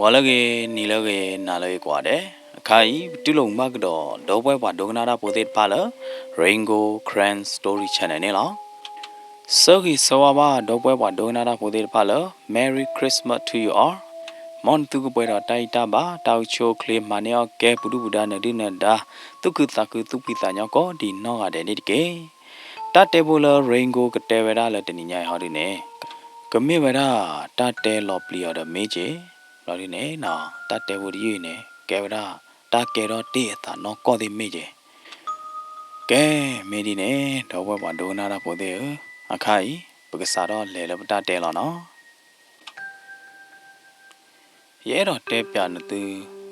ဂီၤလၢအဂ့ၤ, နံၤလၢအဂ့ၤ, နၤလၢအဂ့ၤကိးဂၤဒဲး, အခါအံၤ ပတူၢ်လိာ်မုာ်ဘၣ်ကဒီး ဒီပုၢ်ဝဲၢ်ပှၤဒိကနၣ်တၢ်ဖိသ့ၣ်တဖၣ်လၢ Rain Gold Karen Story Channel န့ၣ်လီၤ. ဆၢဂ့ၤဆၢဝါဘၣ် ဒီပုၢ်ဝဲၢ်ပှၤဒိကနၣ်တၢ်ဖိသ့ၣ်တဖၣ်လၢ Merry Christmas to you all. မ်နသုကပှဲၤဒီးတၢ်အံၣ်တၢ်ဘၣ်, တၢ်အိၣ်ဆူၣ်အိၣ်ချ့, မၤန့ၢ်အီၣ်ကဲ ပူၤဒုၣ်ပူၤဒါ နဒုၣ်နဒါ, သူၣ်ခုသးခု သူၣ်ဖှံသးညီ ကိးဒံးနီၢ်ဂၤဒဲးန့ၣ်တက့ၢ်. တၢ်တဲဖိလၢ Rain Gold ကတဲဝဲဒၣ်လၢတနံၤညါအံၤဟီဒုန့ၣ် ကမ့ၢ်ဝဲဒၣ်တၢ်တဲလီၤပျံၤအီၤဒီးမ့ၢ်က့ၤ, ဘျီဒုန့ၣ် တၢ်တဲဖိတယုၢ်အံၤန့ၣ် ကဲဝဲဒၣ်တၢ်ကဲထီၣ်တ့ၢ်အသးနီၢ်ကီၢ်သ့ၣ်မ့ၢ်က့ၤ. ကဲ, မ့ၢ်ဒ်န့ၣ် ဒီပုၢ်ဝဲၢ်ပှၤဒိကနၣ်တၢ်ဖိသ့ၣ်ဧၢ, အခါအံၤ ပကစးထီၣ်လဲၤလၢပတၢ်တဲလီၤနီၤ. ယအဲၣ်ဒိးတဲပျးနသု,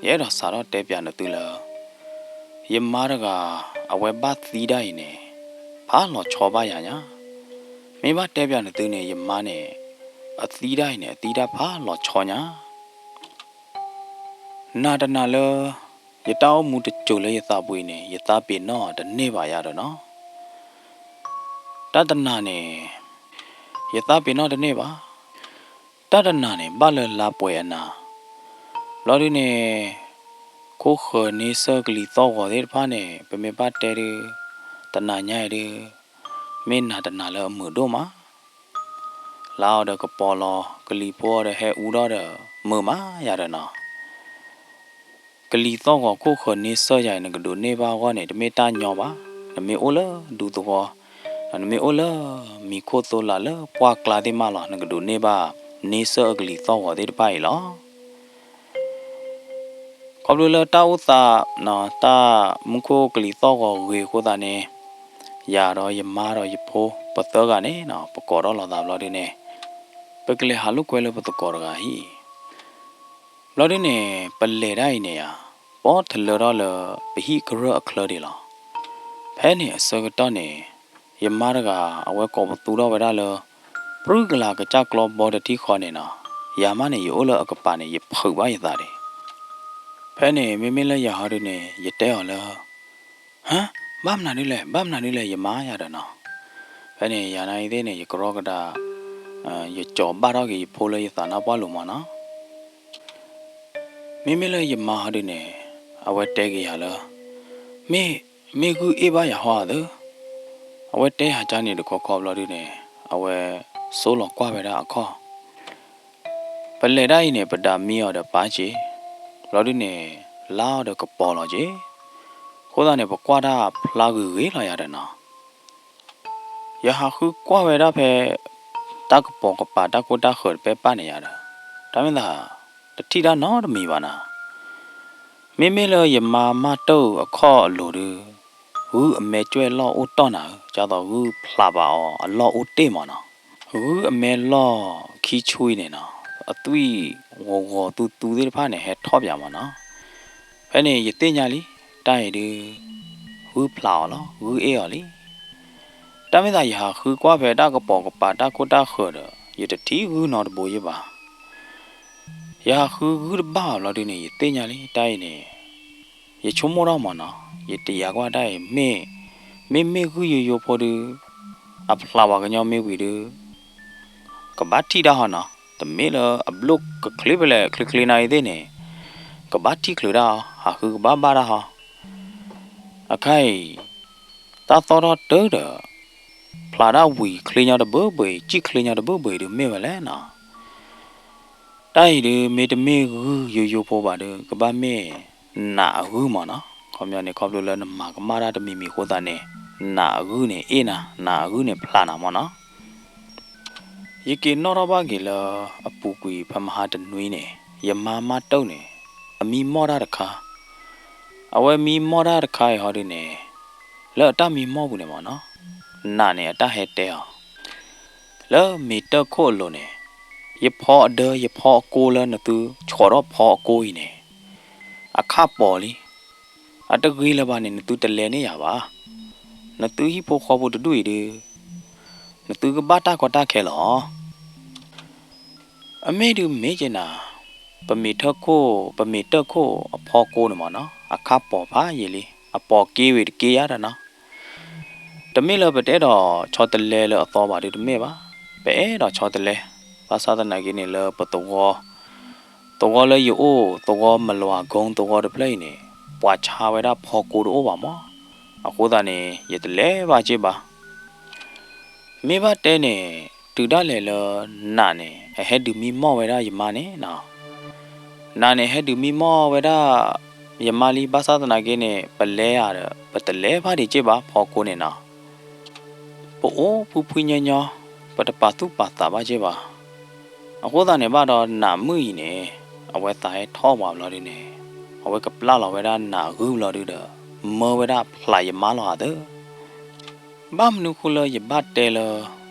ယအဲၣ်ဒိးစးထီၣ်တဲပျးနသုလၢ ယမါတဂၤ အဝဲဘၣ်သံဒၣ်အံၤန့ၣ် ဖးလီၤဆီဘၣ်ယၤညါ. မ့ၢ်ဘၣ်တဲပျးနသုန့ၣ် ယမါန့ၣ် အသံဒၣ်အံၤန့ၣ် အသံဒၣ်ဖးလီၤဆီညါ. နၤတနာ်လၢ ယတၢ်အိၣ်မူတစိၤလၢယသးပူၤအံၤန့ၣ် ယသးပ့ၤနီၣ်တန့ၢ်ဘၣ်ယၤဒီးနီၤ. တၢ်တနာ်န့ၣ် ယသးပ့ၤနီၣ်တန့ၢ်ဘၣ်. တၢ်တနာ်န့ၣ် ဘၣ်လၢလါပှဲၤအနၤ, ဘျီဒုန့ၣ် ခိၣ်ဃၢၤန့ဆၢၣ်ကလံၤသီၣ်ဂီၤသ့ၣ်တဖၣ်န့ၣ် ပမ့ၢ်ဘၣ်တဲဒု တနၤညါအံၤဒု မ့ၢ်နၤတနာ်လၢအမုာ်ဒိၣ်မး. လါအီၤဒီးကပီၤလီၤ, ကလံၤဖိအီၤဒီးဟဲအူထီၣ်ဒီး မုာ်မးယၤဒီးနီၤ. ကလံၤသီၣ်ဂီၤခိၣ်ဃၢၤန့ဆၢၣ်ယၤအံၤ နကဒိးန့ၢ်ဘၣ်အဂီၢ်န့ၣ် တမ့ၢ်တၢ်ညီဘၣ်. နမ့ၢ်အိၣ်လၢဒူသဝီ, နမ့ၢ်အိၣ်လၢမံၤခိၣ်သိလးလၢပှၢ်ကျါသ့ၣ်မးလီၤ နကဒိးန့ၢ်ဘၣ် န့ဆၢၣ်အကလံၤသီၣ်ဂီၤသ့ၣ်တဖၣ်အံၤလီၤ. ခီဖျိလၢတၢ်အိၣ်သး, တၢ်မူခိၣ်ကလံၤသီၣ်ဂီၤဂ့ၤအဃိသတးန့ၣ်, ယၤဒီးယမါဒီးယဖိ ပသၢဂၤန့ၣ်နီၤ ပကိးထီၣ်လိာ်သးဘျီဒုန့ၣ်, ပကလဲၤဟးလိာ်ကွဲလၢပသကိးတဂၤအံၤ. ဘျီဒုန့ၣ် ပလဲၤဒၣ်အံၤန့ၣ်ဧါ, ပီၣ်ထလၢထီၣ်လၢပဟံၣ်ကရၢၢ်အချၢဒံးလီၤ. ဖဲန့ၣ်အဆၢကတီၢ်န့ၣ် ယမါတဂၤ အဝဲကိးပသူထီၣ်ဝဲဒၣ်လၢ ပြူၢ်ကလာ်ကစၢ်ကျီဘီတထံၣ်ဃီန့ၣ်နီၤ, ယၤမးန့ၣ် ယအိၣ်လၢအကပၤန့ၣ် ယဖုးဘၣ်ယသးဒံး. ဖဲန့ၣ် မ့မ့ၢ်လၢယၤဟီဒုန့ၣ် ယတဲအီၤလၢ ဟါ, ဘၣ်မနုၤဒ်လဲၣ်, ဘၣ်မနုၤဒ်လဲၣ် ယမါယၤဒီးနီၤ. ဖဲန့ၣ် ယၤနာ်အံၤသ့ၣ်န့ၣ် ယကရီကဒါ, ယကၠီၤဘၣ်ထီၣ်က့ၤယဖိလၢယသးနါပှၢ်လိၤမးနီၤ. မ့မ့ၢ်လၢယမါဟီဒုန့ၣ် အဝဲတဲက့ၤယၤလၢ မ့ၢ်, မ့ၢ်ဂုၢ်အ့ၣ်ဘၣ်ယၤဟီဧါသၢ. အဝဲတဲယၤကန့ၣ်တခီခီဘျီဒုန့ၣ် အဝဲဆိလီၤကွၢ်ဝဲဒၣ်အခီၣ်. ပလဲၤဒၣ်အံၤန့ၣ် ပဒးမံအီၤဒီးပၢ်က့ၤ, ဘျီဒုန့ၣ် လါအီၤဒီးကပီၤလီၤက့ၤ. အဃိသတးန့ၣ် ပကွၢ်တၢ်ဖျါဂ့ၤဂ့ၤလီၤယၤဒီးနီၤ. ယဟးဃုကွၢ်ဝဲဒၣ်ဖဲ တၢ်ကပီၤကပၤတၢ်ခိၣ်တၢ်ဃၢၤတပဲပၢ်န့ၣ်ယၤဒီး တၢ်မ့ၢ်သး တထံၣ်တၢ်နီတမံၤဘၣ်နၤ. မ့မ့ၢ်လၢယမါမၢ်တၢၢ်အခီၣ်အလိၤဒု ဂုၢ်အမဲာ်ကွဲၢ်လီၢ်အိၣ်တီၢ်နၤဧၢ, ဒ်သိးဂုၢ်ဖျးဘၣ်အီၤအလီၢ်အိၣ်တ့ၢ်မးနီၤ. ဂုၢ်အမဲာ်လီၢ်ခံဆူအံၤန့ၣ်နီၤ အသွံၣ်ဂီၤဂီၤသူသူသ့ၣ်တဖၣ်န့ၣ် ဟဲထီၣ်ပၠးမးနီၤ. ဖဲန့ၣ် ယသ့ၣ်ညါလံ, တၢ်အံၤဒု ဂုၢ်ဖျးအီၤလီၤ, ဂုၢ်အ့ၣ်အီၤလံ. တၢ်မ့ၢ်သးယဟးဃုကွၢ်ဖဲတၢ်ကပီၤကပၤတၢ်ခိၣ်တၢ်ဃၢၤဒီး ယတထံၣ်ဂုၢ်နီတဘိယဲၢ်ဘၣ်. ယဟးဃုဂုၢ်တဘၣ်ဘၣ်ဘျီဒုန့ၣ် ယသ့ၣ်ညါလံ, တၢ်အံၤန့ၣ် ယဆိကမိၣ်ထီၣ်မးနီၤ, ယတယာ်ကွၢ်တၢ်အံၤ မ့ၢ်, မ့မ့ၢ်ဂုၢ်ယိယိဖိဒု အဖျးဝဲကညီမ့ၢ်ဝံၤဒု ကဘၣ်ထံၣ်တၢ်ဟီနီၤ, တမ့ၢ်လၢအဘျိၣ်ကချ့ဖဲလဲၣ်ချ့ချ့နၤအံၤသ့ၣ်န့ၣ် ကဘၣ်ထံၣ်ချုးတၢ်ဟီ, ဟးဃုကဘၣ်ဘၣ်တၢ်ဟီ. အခါအံၤ တၢ်သီၣ်ထီၣ်တၢ်ဒီး ဖျးတၢ်ဝံၤချ့ညီတဘ့ၣ်ဘ့ၣ် ကံၣ်ချ့ညီတဘ့ၣ်ဘ့ၣ်ဒုမ့ၢ်ဝဲလဲၣ်နီၤ. တၢ်အံၤဒု မ့တမ့ၢ်ဂုၢ်ယိယိဖိဘၣ်ဒု ကဘၣ်မ့ၢ်နးအဂုၢ်မးနီၤ. ခီပညီန့ၣ် ခီဖျိလၢနမၤကမၣ်တၢ်တမံၤမံၤအဃိသတးန့ၣ် နးအဂုၢ်န့ၣ်အ့ၣ်နၤ, နးအဂုၢ်န့ၣ်ဖျးနၤမးနီၤ. ယက့ၤနီၣ်ထီၣ်ဘၣ်က့ၤလၢအပူၤကွံာ်ဖဲမဟါတနွံန့ၣ် ယမါမၢ်တၢၢ်န့ၣ် အမံမီၢ်တၢ်တခါ, အဝဲမံမီၢ်တၢ်တခါအံၤဟီဒုန့ၣ် လၢအတၢ်မံမီၢ်ပူၤန့ၣ်မးနီၤ, နးန့ၣ်အတၢ်ဟဲတဲအီၤ လၢမ့ၤတၢၢ်ခိၣ်အလိၤန့ၣ် ယဖီအဒၢ ယဖီအကိလၢနသုဆီၣ်ထီၣ်ဖီအကိအံၤန့ၣ် အခၣ်ပီၤလံ. အတဂ့ၤလၢၤဘၣ်န့ၣ် နသုတလဲန့ၢ်ယၤဘၣ်. နသုဟံၣ်ဖိဃီဖိတဒူၣ်အံၤဒု နသုကဘၣ်တၢ်ကီတၢ်ခဲလီၤ. အမ့ၢ်ဒုမ့ၢ်က့ၤနၤ, ပမ့ၤထၢၣ်ခိၣ်, ပမ့ၤတၢၢ်ခိၣ်အဖီကိန့ၣ်မးနီၤ အခၣ်ပီၤဖးယံာ်လံ, အပီၤက့ၤဝံၤတက့ၤယၤဒီးနီၤ. တမ့ၢ်လၢပတအဲၣ်ဒိးဆီတလဲလၢအသီဘၣ်ဒုတမ့ၢ်ဘၣ်, ပအဲၣ်ဒိးဆီတလဲ, ဘၣ်ဆၣ်သနာ်က့န့ၣ်လၢပသဝီ သဝီလၢယအိၣ် သဝီမလွၤကုန်း သဝီတဖျၢၣ်အံၤန့ၣ် ပှၤဆါဝဲဒၣ်ဖီကိတအိၣ်ဘၣ်မး. အဃိသတးန့ၣ် ယတလဲၤဘၣ်က့ၢ်ဘၣ်. မ့ၢ်ဘၣ်တဲန့ၣ် တုၤဒၣ်လဲာ်လၢ နးန့ၣ် အဟဲဒုးမံမီၢ်ဝဲဒၣ်ယမါန့ၣ်နီၤ. နးန့ၣ် ဟဲဒုးမံမီၢ်ဝဲဒၣ်ယမါလံ ဘၣ်ဆၣ်သနာ်က့န့ၣ် ပလဲၤဧါဒီး ပတလဲၤဘၣ်ဒံးက့ၢ်ဘၣ် ဖီကိန့ၣ်နီၤ. ပအိၣ်ဖှံဖှံညီညီ, ပတပာ်သူၣ်ပာ်သးဘၣ်က့ၢ်ဘၣ်. အဃိသတးန့ၣ်ဘၣ်ဒီး နးမုၣ်အံၤန့ၣ် အဝဲသးဟဲထီၣ်ပှၤဘျီဒုန့ၣ် အဝဲကပျၢ်လီၤဝဲဒၣ်နးအဂုၢ်ဘျီဒုဒီး မၢဝဲဒၣ်ဖျးယမါလီၤဧါသၢ. ဘၣ်မနုၤဃိလၢယဘၣ်တဲလၢ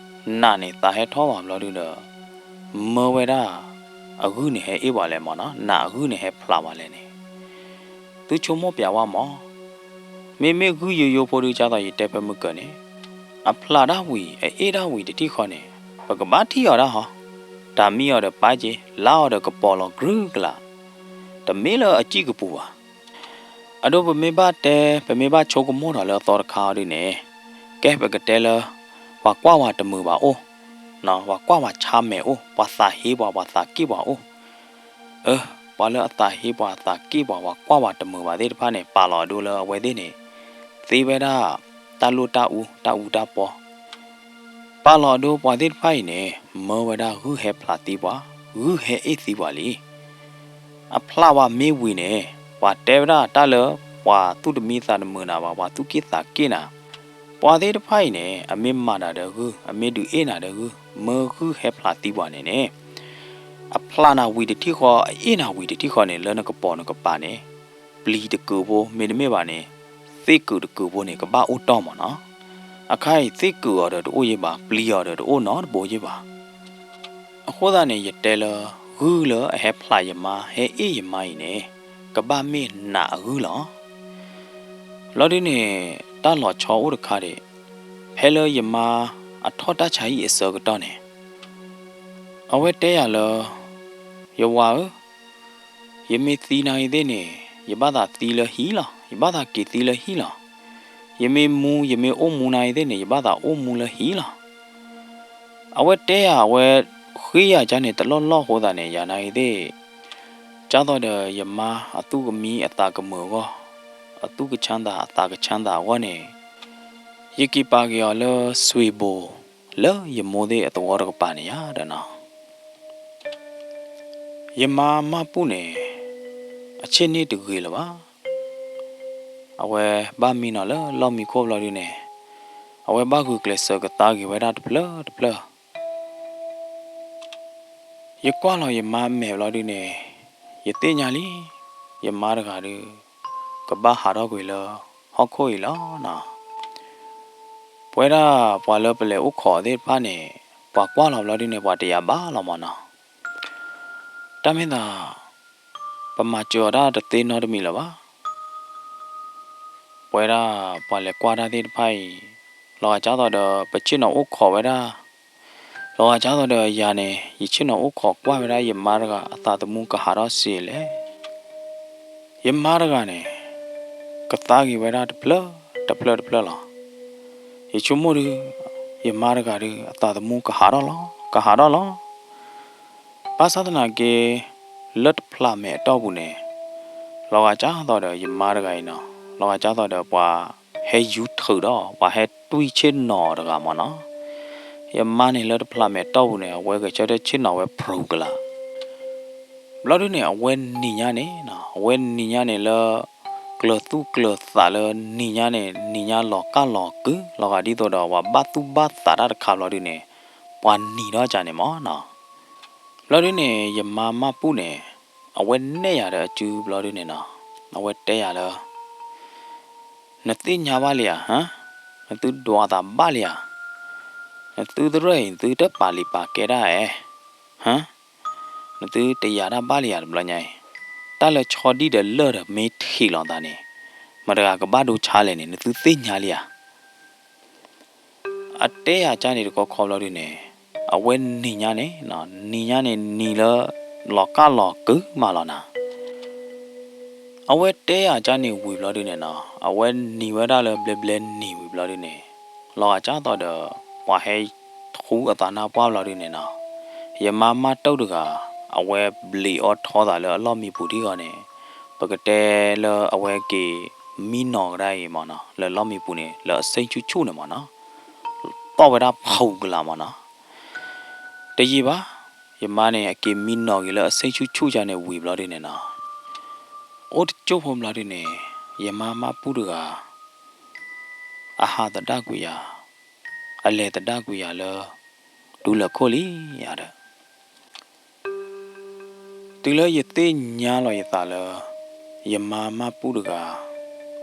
နးန့ၣ်သးဟဲထီၣ်ပှၤဘျီဒုဒီး မၢဝဲဒၣ်အဂုၢ်န့ၣ်ဟဲအ့ၣ်ပှၤလဲၣ်မးနီၤ, နးအဂုၢ်န့ၣ်ဟဲဖျးပှၤလဲၣ်န့ၣ် သုဆိကမိၣ်ပျးဝဲမး. မ့မ့ၢ်ဂုၢ်ယိယိဖိဒု ကၢ်သိးယတဲဖဲမုၢ်ကၢၤန့ၣ် အဖျးဒၣ်ဝံၤ အအ့ၣ်ဒၣ်ဝံၤတထံၣ်ဃီန့ၣ် ပကဘၣ်ထံၣ်အီၤဒၣ်ဟီ, တၢ်မံအီၤဒီးပာ်က့ၤ လါအီၤဒီးကပီၤလီၤ ကြုၢ်ကလး, တမ့ၢ်လၢအစံၣ်ကပူၤဘၣ်. အဒိ ပမ့ၢ်ဘၣ်တဲ ပမ့ၢ်ဘၣ်ဆိကမိၣ်ထီၣ်လၢအသီတခါအီၤဒုန့ၣ် ကဲ ပကတဲလၢ ပှၤကွၢ်ဝဲတမုာ်ဘၣ်အိၣ်, ပှၤကွၢ်ဝဲဆါမဲာ်အိၣ်, ပှၤသးဟ့ပှၤ ပှၤသးက့ၣ်ပှၤအိၣ်. အၢ, ပှၤလၢအသးဟ့ပှၤ အသးက့ၣ်ပှၤ ပှၤကွၢ်ဝဲတမုာ်ဘၣ်သ့ၣ်တဖၣ်န့ၣ် ပာ်လီၤအဒိလၢအဝဲသ့ၣ်န့ၣ် သ့ဝဲဒၣ် တၢ်လိၣ်တၢ်အူ တၢ်အူတၢ်ပီ ပာ်လီၤအဒိ ပှၤသ့ၣ်တဖၣ်အံၤန့ၣ် မၢဝဲဒၣ်ဂုၢ်ဟဲဖျးသံပှၤ, ဂုၢ်ဟဲအ့ၣ်သံပှၤလံ. အဖျးဝဲမ့ၢ်ဝံၤန့ၣ် ပှၤတဲဝဲဒၣ်တၢ်လၢ ပှၤသူၣ်တမံသးတမုာ်နၤဘၣ်, ပှၤသူၣ်က့ၣ်သးက့ၣ်နၤ, ပှၤသ့ၣ်တဖၣ်အံၤန့ၣ် အမ့ၢ်မၤတၢ်ဒီးဂုၢ်, အမ့ၢ်ဒုးအ့ၣ်နၤဒီးဂုၢ်, မၢဂုၢ်ဟဲဖျးသံပှၤန့ၣ်န့ၣ် အဖျးနၤဝံၤတထံၣ်ဃီ အအ့ၣ်နၤဝံၤတထံၣ်ဃီန့ၣ် လၢနကပိာ်နကပၤန့ၣ် ပျံၤတကုာ်ဖိ မ့တမ့ၢ်ဘၣ်န့ၣ် သ့ၣ်ကုာ်တကုာ်ဖိန့ၣ် ကဘၣ်အိၣ်တီၢ်မးနီၤ. အခါအံၤ သ့ၣ်ကုာ်အီၤဒီးတအိၣ်ယ့ၢ်ဘၣ်, ပျံၤအီၤဒီးတအိၣ်နီတဘိယ့ၢ်ဘၣ်. အဃိသတးန့ၣ် ယတဲလၢ ဂုၢ်လၢအဟဲဖျးယမါ ဟဲအ့ၣ်ယမါအံၤန့ၣ် ကဘၣ်မ့ၢ်နးအဂုၢ်လီၤ. လီၤဒုန့ၣ် တၢ်လီၤဆီအိၣ်တခါဒံး, ဖဲလၢယမါအထီၣ်တၢ်ဆါဟံၣ်အဆၢကတီၢ်န့ၣ် အဝဲတဲယၤလၢ ယဝၤဧၢ, ယမ့ၢ်သံနၤအံၤသ့ၣ်န့ၣ် ယဘၣ်သးသံလၢဟံၣ်လီၤ, ယဘၣ်သးက့ၤသံလၢဟံၣ်လီၤ. ယမ့ၢ်မူ ယမ့ၢ်အိၣ်မူနၤအံၤသ့ၣ်န့ၣ် ယဘၣ်သးအိၣ်မူလၢဟံၣ်လီၤ. အဝဲတဲယၤ အဝဲဃ့ယၤကန့ၣ် တလီၢ်လီၢ်အဃိသတးန့ၣ် ယၤနၤအံၤသ့ၣ် ကၢ်သိးဒီးယမါအသူၣ်ကမံအသးကမုာ်အဂီၢ်, အသူၣ်ကဆါသးအသးကဆါသးအဂီၢ်န့ၣ် ယက့ၤပာ်က့ၤအီၤလၢစွ့ၤဘိ လၢယမိၢ်သ့ၣ်အသဝီတကပၤန့ၣ်ယါဒီးနီၤ. ယမါမၢ်ပူၣ်န့ၣ် အဆ့ၣ်န့ၣ်တဂ့ၤလၢၤဘၣ်. အဝဲဘၣ်မံနီၤလၢလီၢ်မံခိၣ်ဘျီဒုန့ၣ် အဝဲဘၣ်ဂုာ်ကျဲးစၢးကသါက့ၤဝဲဒၣ်တဖျၢၣ်တဖျၢၣ် ယကွၢ်လီၤယမါမဲာ်ဘျီဒုန့ၣ် ယသ့ၣ်ညါလံ, ယမါတဂၤဒု ကဘၣ်ဟးထီၣ်ကွံာ်လၢဟီၣ်ခိၣ်အံၤလီၤနီၤ. ပဝဲဒၣ်ပှၤလၢပလဲၤအိၣ်ခိးသ့ၣ်တဖၣ်န့ၣ် ပှၤကွၢ်လီၤဘျီဒုန့ၣ် ပှၤတယာ်ဘၣ်လီၤမးနီၤ. တၢ်မ့ၢ်သး ပမၤစၢၤအီၤတၢ်တသ့နီတမံၤလၢၤဘၣ်. ပဝဲဒၣ်ပှၤလဲၤကွၢ်တၢ်သ့ၣ်တဖၣ်အံၤ လီၤဂာ်ကၢ်သိးဒီး ပဆ့ၣ်နီၤအိၣ်ခိးဝဲဒၣ်, လီၤဂာ်ကၢ်သိးဒီးယၤန့ၣ် ယဆ့ၣ်နီၤအိၣ်ခိးကွၢ်ဝဲဒၣ်ယမါတဂၤ အသးသမူကဟးထီၣ်စ့လဲၣ်. ယမါတဂၤန့ၣ် ကသါက့ၤဝဲဒၣ်တဖျၢၣ်တဖျၢၣ်တဖျၢၣ်လီၤ. ယဆိကမိၣ်ဒု ယမါတဂၤဒု အသးသမူကဟးထီၣ်လီၤ, ကဟးထီၣ်လီၤ. ဘၣ်ဆၣ်သနာ်က့ လၢတဖျးမဲာ်အတီၢ်ပူၤန့ၣ် လီၤဂာ်ကၢ်သိးဒီးယမါတဂၤအံၤနီၤ, လီၤဂာ်ကၢ်သိးဒီးပှၤဟဲယူၤထုးဒီး ပှၤဟဲတွံၢ်ဆ့ၣ်နီၤတဂၤမးနီၤ. ယမါန့ၣ်လၢတဖျးမဲာ်အတီၢ်ပူၤန့ၣ် အဝဲဂဲၤဆၢထၢၣ်ဆ့ၣ်နီၤဝဲဖရူၤကလာ် ဘျီဒုန့ၣ် အဝဲနံၤညါန့ၣ်နီၤ, အဝဲနံၤညါန့ၣ်လၢ ကျၢၤသူၣ်ကျၢၤသးလၢနံၤညါန့ၣ် နံၤညါလီၤကၢ်လီၤကုၤ လီၤဂာ်ဒ်သိးဒီး ပှၤဘၣ်သူၣ်ဘၣ်သးတၢ်တခါဘျီဒုန့ၣ် ပှၤနံၤထီၣ်ကန့ၣ်မးနီၤ. ဘျီဒုန့ၣ် ယမါမၢ်ပူၣ်န့ၣ် အဝဲနဲၣ်ယၤဒီးအစုဘျီဒုန့ၣ်နီၤ, အဝဲတဲယၤလၢ နသ့ၣ်ညါဘၣ်လံဧါ, ဟါ, နသုဒွးသးဘၣ်လံဧါ, နသုသရဲၣ်အံၤ နသုတပာ်လံၤပာ်ကဲဒၣ်ဧါ, ဟါ, နသုတယာ်တၢ်ဘၣ်လံဧါတဘျီညါအံၤ, တၢ်လၢဆီဒံၣ်ဒီးလၢၢ်ဒီးမ့ၢ်ထံးလိာ်သးန့ၣ် မတၤတဂၤကဘၣ်ဒိဆါလဲၣ်န့ၣ် နသုသ့ၣ်ညါလံဧါ. အတဲယၤကန့ၣ်တခီခီဘျီဒုန့ၣ် အဝဲနံၤညါန့ၣ်နီၤ, နံၤညါန့ၣ်နံၤလၢ လီၤကၢ်လီၤကုၤမးလီၤနၤ. အဝဲတဲယၤကန့ၣ်ဝံၤဘျီဒုန့ၣ်နီၤ, အဝဲနံၤဝဲဒၣ်လၢဘျဲဘျဲနံၤဝံၤဘျီဒုန့ၣ် လီၤဂာ်ကၢ်သိးဒီး ပှၤဟဲထူအသးနါပှၢ်ဘျီဒုန့ၣ်နီၤ, ယမါမၢ်တိၢ်တဂၤ အဝဲဘျံးအီၣ်ထီသးလၢအလီၢ်မံပူၤထံဂီၤန့ၣ်, ပကတဲလၢအဝဲက့ၤမံနီၤကဒါအံၤမ့ၢ်နီၤ, လၢလီၢ်မံပူၤန့ၣ် လၢအဆ့ဆူၣ်ဆူၣ်န့ၣ်မ့ၢ်နီၤ, တီၣ်ဝဲဒၣ်ဖးကလာ်မ့ၢ်နီၤ. တယံာ်ဘၣ်, ယမါန့ၣ် အက့ၤမံနီၤက့ၤလၢအဆ့ဆူၣ်ဆူၣ်ယါန့ၣ်ဝံၤဘျီဒုန့ၣ်နီၤ, အိၣ်တကၠိၢ်ဖိဘျီဒုန့ၣ် ယမါမၢ်ပူၣ်တဂၤ အဟးသဒၣ်ကွံာ်ယၤ, အလဲၤသဒၣ်ကွံာ်ယၤလၢ ဒူလၢၢ်ခိၣ်လံယါဒီး တုၤလၢယသ့ၣ်ညါလီၤယသးလၢ ယမါမၢ်ပူၣ်တဂၤ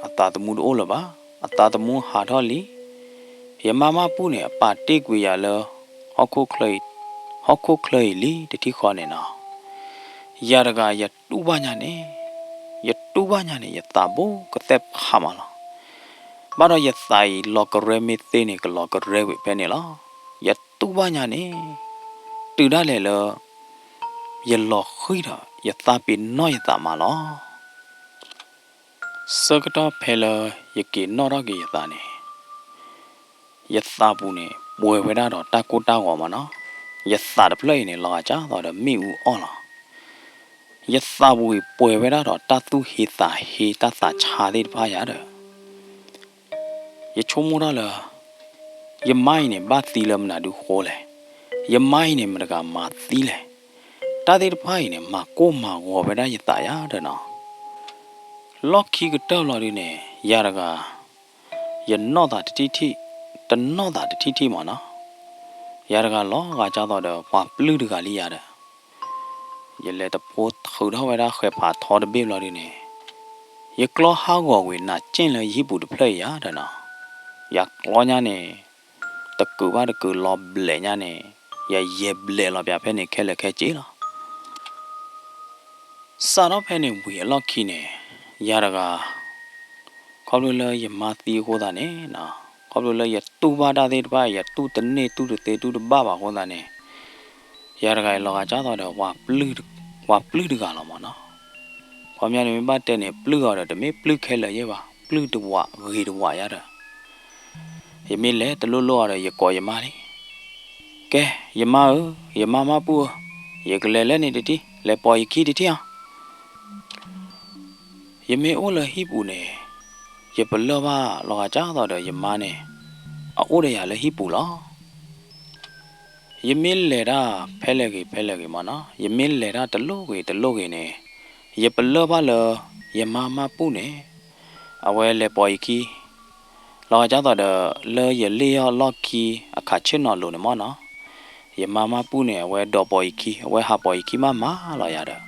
အသးသမူတအိၣ်လၢၤဘၣ်, အသးသမူဟးထီၣ်လံ. ယမါမၢ်ပူၣ်န့ၣ် အပာ်တ့ၢ်ကွံာ်ယၤလၢ ဟီၣ်ခိၣ်ချၢအံၤ, ဟီၣ်ခိၣ်ချၢအံၤလံတထံၣ်ဃီန့ၣ်နီၤ. ယၤတဂၤယတူၢ်ဘၣ်ညါန့ၣ်, ယတူၢ်ဘၣ်ညါန့ၣ် ယသးဘိကသဲၣ်ဖးမးလီၤ. ဘၣ်ဒီးယသးအံၤလီၤကရဲမ့ၢ်သ့န့ၣ် ကလီၤကရဲကွံာ်ဖဲန့ၣ်လီၤ. ယတူၢ်ဘၣ်ညါန့ၣ် တုၤဒၣ်လဲာ်လၢ ယလီၤဃံၤဒီး ယသးပ့ၤနီၣ်ယသးမးလီၤ. ဆၢကတီၢ်ဖဲလၢယက့ၤနီၣ်ထီၣ်က့ၤယသးန့ၣ်, ယသးပူၤန့ၣ် ပှဲၤဝဲဒၣ်ဒီးတၢ်ကိၢ်တၢ်ဂီၤမးနီၤ. ယသးတဖျၢၣ်အံၤန့ၣ် လီၤဂာ်ကၢ်သိးဒီးမ့ၣ်အူအီၣ်လီၤ. ယသးပူၤအံၤပှဲၤဝဲဒၣ်ဒီးတၢ်သူၣ်ဟ့သးဟ့ တၢ်သးဆါသ့ၣ်တဖၣ်ယါဒီး ယဆိကမိၣ်ထီၣ်လၢ ယမါအံၤန့ၣ် ဘၣ်သံလၢမနုၤဒုဃိလဲၣ်, ယမါအံၤန့ၣ် မတၤတဂၤမၤသံလဲၣ်, တၢ်သ့ၣ်တဖၣ်အံၤန့ၣ် မၤကိၢ်မၤဂီၤဝဲဒၣ်ယသးယါဒီးနီၤ. လီၢ်ခံကတၢၢ်လီၤဒုန့ၣ် ယၤတဂၤ ယနီၣ်သးတထံၣ်ထံၣ်, တနီၣ်သးတထံၣ်ထံၣ်မးနီၤ. ယၤတဂၤလီၤဂာ်ကၢ်သိးဒီး ပှၤပျုၢ်တဂၤလံယါဒီး ယလဲၤတဖိထုးထီၣ်ဝဲဒၣ်ဃဲၤဖးထီတဘ့ၣ်ဘျီဒုန့ၣ်, ယကျီဟးဂီၤကွံာ်နးက့ၣ်လၢယဟံၣ်ပူၤတဖျၢၣ်အံၤယါဒီးနီၤ. ယကျီညါန့ၣ် တကုာ်ဘၣ်တကုာ်လီၤဘျဲးညါန့ၣ် ယယဲၢ်ဘျဲးလီၤပၠးဖဲန့ၣ်ခဲလၢာ်ခဲဆ့လီၤ. စးထီၣ်ဖဲန့ၣ်ဝံၤအလီၢ်ခံန့ၣ် ယၤတဂၤ ခီဖျိလၢယမါသံအဃိသတးန့ၣ်, ခီဖျိလၢယတူၢ်ဘၣ်တၢ်သ့ၣ်တဖၣ် ယတူၢ်တန့ၢ်တူၢ်တသ့တူၢ်တဘၣ်ဘၣ်အဃိသတးန့ၣ်, ယၤတဂၤအံၤလီၤဂာ်ကၢ်သိးဒီး ပှၤပျုၢ်တဂၤလီၤမးနီၤ. ခီပညီန့ၣ် မ့ၢ်ဘၣ်တဲန့ၣ် ပျုၢ်အီၤဒီးတမ့ၢ်ပျုၢ်ခဲလၢာ်ယဲၢ်ဘၣ်, ပျုၢ်တဝးဂ့ၤတဝးယါဒီး ယမ့ၢ်လဲၤတလိၣ်လိၣ်အီၤဒီး ယကိးယမါလံ. ကဲ, ယမါဧၢ, ယမါမၢ်ပူၣ်ဧၢ, ယကလဲၤလၢန့ၣ်တထံၣ်, လဲၤပိာ်ယခံတထံၣ်ဧါ. ယမ့ၢ်အိၣ်လၢဟံၣ်ပူၤန့ၣ် ယပလၢၢ်ဘၣ်လီၤဂာ်ကၢ်သိးဒီးယမါန့ၣ် အအိၣ်ဒီးယၤလၢဟံၣ်ပူၤလီၤ. ယမ့ၢ်လဲၤတၢ်ဖဲလဲၣ်ဂ့ၤဖဲလဲၣ်ဂ့ၤမးနီၤ, ယမ့ၢ်လဲၤတၢ်တလိၣ်ဂ့ၤတလိၣ်ဂ့ၤန့ၣ် ယပလၢၢ်ဘၣ်လၢ ယမါမၢ်ပူၣ်န့ၣ် အဝဲလဲၤပိာ်ယခံ လီၤဂာ်ကၢ်သိးဒီး လၢယလ့ၣ်ယီၢ်လီၢ်ခံအခးဆ့ၣ်နီၤလိၤန့ၣ်မးနီၤ, ယမါမၢ်ပူၣ်န့ၣ် အဝဲဒိးပိာ်ယခံ, အဝဲဟးပိာ်ယခံမးမးလီၤယၤဒီး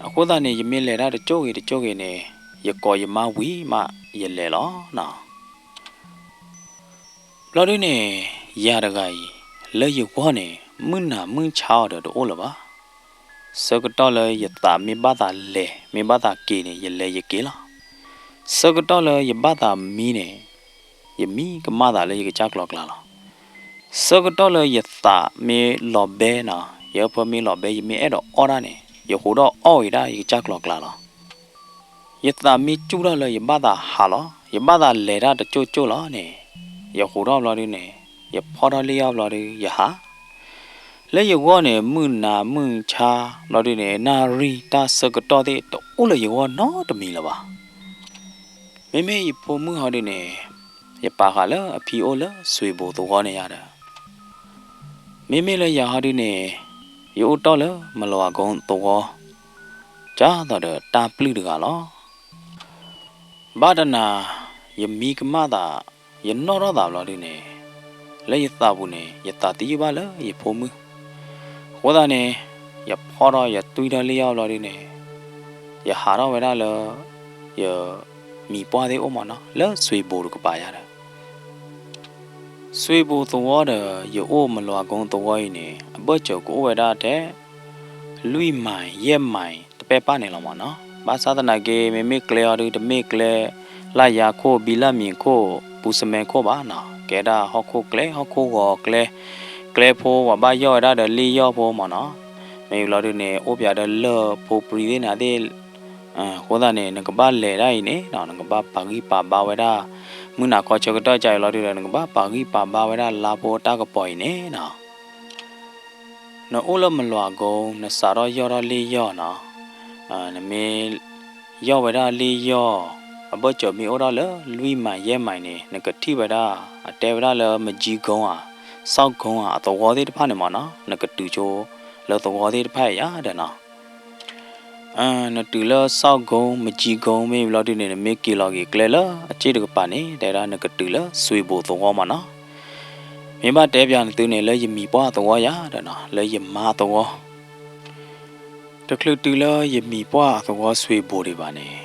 အဃိသတးန့ၣ် ယမ့ၢ်လဲၤတၢ်တကၠိၢ်ဂ့ၤတကၠိၢ်ဂ့ၤန့ၣ် ယကိးယမါဝံၤမးယလဲၤလီၤနီၤ. ဘျီဒုန့ၣ် ယၤတဂၤအံၤ လၢယဂီၢ်န့ၣ် မုၢ်နၤမုၢ်ဆါအီၤဒီးတအိၣ်လၢၤဘၣ်. ဆၢကတီၢ်လၢယသးမ့ၢ်ဘၣ်သးလဲၤ မ့ၢ်ဘၣ်သးက့ၤန့ၣ် ယလဲၤယက့ၤလီၤ. ဆၢကတီၢ်လၢယဘၣ်သးမံန့ၣ် ယမံကမၣ်သးလၢယကစၢ်ကျီၤကျါလီၤ. ဆၢကတီၢ်လၢယသးမ့ၢ်လီၤဘဲနီၤ, ယအၢၣ်ဖၢမ့ၢ်လီၤဘဲ ယမ့ၢ်အဲၣ်ဒိးအီၣ်တၢ်န့ၣ် ယဟူးထီၣ်အီၣ်ဝံၤဒၣ်ယကစၢ်ကျီၤကျါလီၤ. ယသးမ့ၢ်စူၣ်ထီၣ်လၢယဘၣ်သးဟးလီၤ, ယဘၣ်သးလဲၤတၢ်တကၠိၢ်ကၠိၢ်လီၤန့ၣ် ယဟူးထီၣ်ဘျီဒုန့ၣ် ယဖီၣ်ထီၣ်လ့ၣ်ယီၢ်ဘျီဒု ယဟး လၢယဂီၢ်န့ၣ် မုၢ်နၤမုၢ်ဆါဘျီဒုန့ၣ် နၣ်ရံၣ်တၢ်ဆၢကတီၢ်သ့ၣ် တအိၣ်လၢယဂီၢ်နီတမံၤလၢၤဘၣ်. မ့မ့ၢ်ယဖိမုၣ်ဟီဒုန့ၣ် ယပာ်ဃာ်လၢအဖံအိၣ်လၢစွ့ၤဘိၤသဝီန့ၣ်ယါဒီး မ့မ့ၢ်လၢယၤဟီဒုန့ၣ် ယအိၣ်တ့ၢ်လၢမလၤဝၤကိသဝီ ကၢ်သိးဒီးတၢ်ပျုၢ်တဂၤလီၤ. ဘၣ်တနၤ ယမံကမၣ်သး ယနီၣ်ထီၣ်သးဘျီဒုန့ၣ် လၢယသးပူၤန့ၣ် ယသးသယုၢ်ဘၣ်လၢယဖိမုၣ်. အဃိသတးန့ၣ် ယဖီၣ်ထီၣ်ယတွံၢ်ထီၣ်လ့ၣ်ယီၢ်ဘျီဒုန့ၣ် ယဟးထီၣ်ဝဲဒၣ်လၢ ယမံၤပှၢ်သ့ၣ်အိၣ်မးနီၤ လၢစွ့ၤဘိၤတကပၤယါဒီး စွ့ၤဘိၤသဝီဒီး ယအိၣ်မလၤဝၤကိသဝီအံၤန့ၣ် အဘၢၣ်စၢၤကအိၣ်ဝဲဒၣ်ထဲ လွံၢ်မံၤ ယဲၢ်မံၤ တပဲၢ်ပၢ်န့ၣ်လီၤမးနီၤ. ဘၣ်ဆၣ်သနာ်က့ မ့မ့ၢ်ကျဲအီၤဒု တမ့ၢ်ကျဲ လၢယါခိၣ် ဘံလၢမံၤခိၣ် ပူၤစမဲခိၣ်ဘၣ်နီၤ. ကဲဒၣ်ဟီၣ်ခိၣ်ကျဲ ဟီၣ်ခိၣ်ဂီၤကျဲ ကျဲဖိ ပှၤဘၣ်ယီၢ်ဝဲဒၣ်ဒီးလ့ၣ်ယီၢ်ဖိမးနီၤ. မ့ၢ်ဘျီဒုန့ၣ် အိၣ်ပၠးဒီးလၢၢ်ဖိပြံသ့ၣ်နၤသ့ၣ် အဃိသတးန့ၣ် နကဘၣ်လဲၤဒၣ်အံၤန့ၣ်နီၤ နကဘၣ်ပာ်ဂံၢ်ပာ်ဘါဝဲဒၣ် မုၢ်နၤခီဆၢကတီၢ်ကၢ်အံၤလီၤဒုဒီး နကဘၣ်ပာ်ဂံၢ်ပာ်ဘါဝဲဒၣ်လါဖိတၢ်ကပီၤအံၤန့ၣ်နီၤ. နအိၣ်လၢမလွးကုန်း နစးထီၣ်ယီၢ်ထီၣ်လ့ၣ်ယီၢ်နီၤ, နမ့ၢ်ယီၢ်ဝဲဒၣ်လ့ၣ်ယီၢ် အဘၢၣ်စၢၤမ့ၢ်အိၣ်ဒၣ်လၢလွံၢ်မံးယဲၢ်မံးန့ၣ် နကထံၣ်ဝဲဒၣ် အတဲဝဲဒၣ်လၢ မကြီးကုန်းဧါ, စောက်ကုန်းဧါ အသဝီသ့ၣ်တဖၣ်န့ၣ်မ့ၢ်နီၤ, နကတုၤဆိလၢသဝီသ့ၣ်တဖၣ်အံၤယၤဒီးနီၤ နတုၤလၢ စောက်ကုန်း မကြီးကုန်း မ့ၢ်ဘျီဒုန့ၣ် နမ့ၢ်က့ၤလီၤက့ၤကျဲလၢအစ့ၣ်တကပၤန့ၣ် တဲဒၣ်နကတုၤလၢစွ့ဘိးသဝီမ့ၢ်နီၤ. မ့ၢ်ဘၣ်တဲပၠးနသုန့ၣ် လၢယမံၤပှၢ်သဝီယၤဒီးနီၤ, လၢယမါသဝီ တချုးတုၤလၢယမံၤပှၢ်အသဝီစွ့ဘိးဒံးဘၣ်န့ၣ်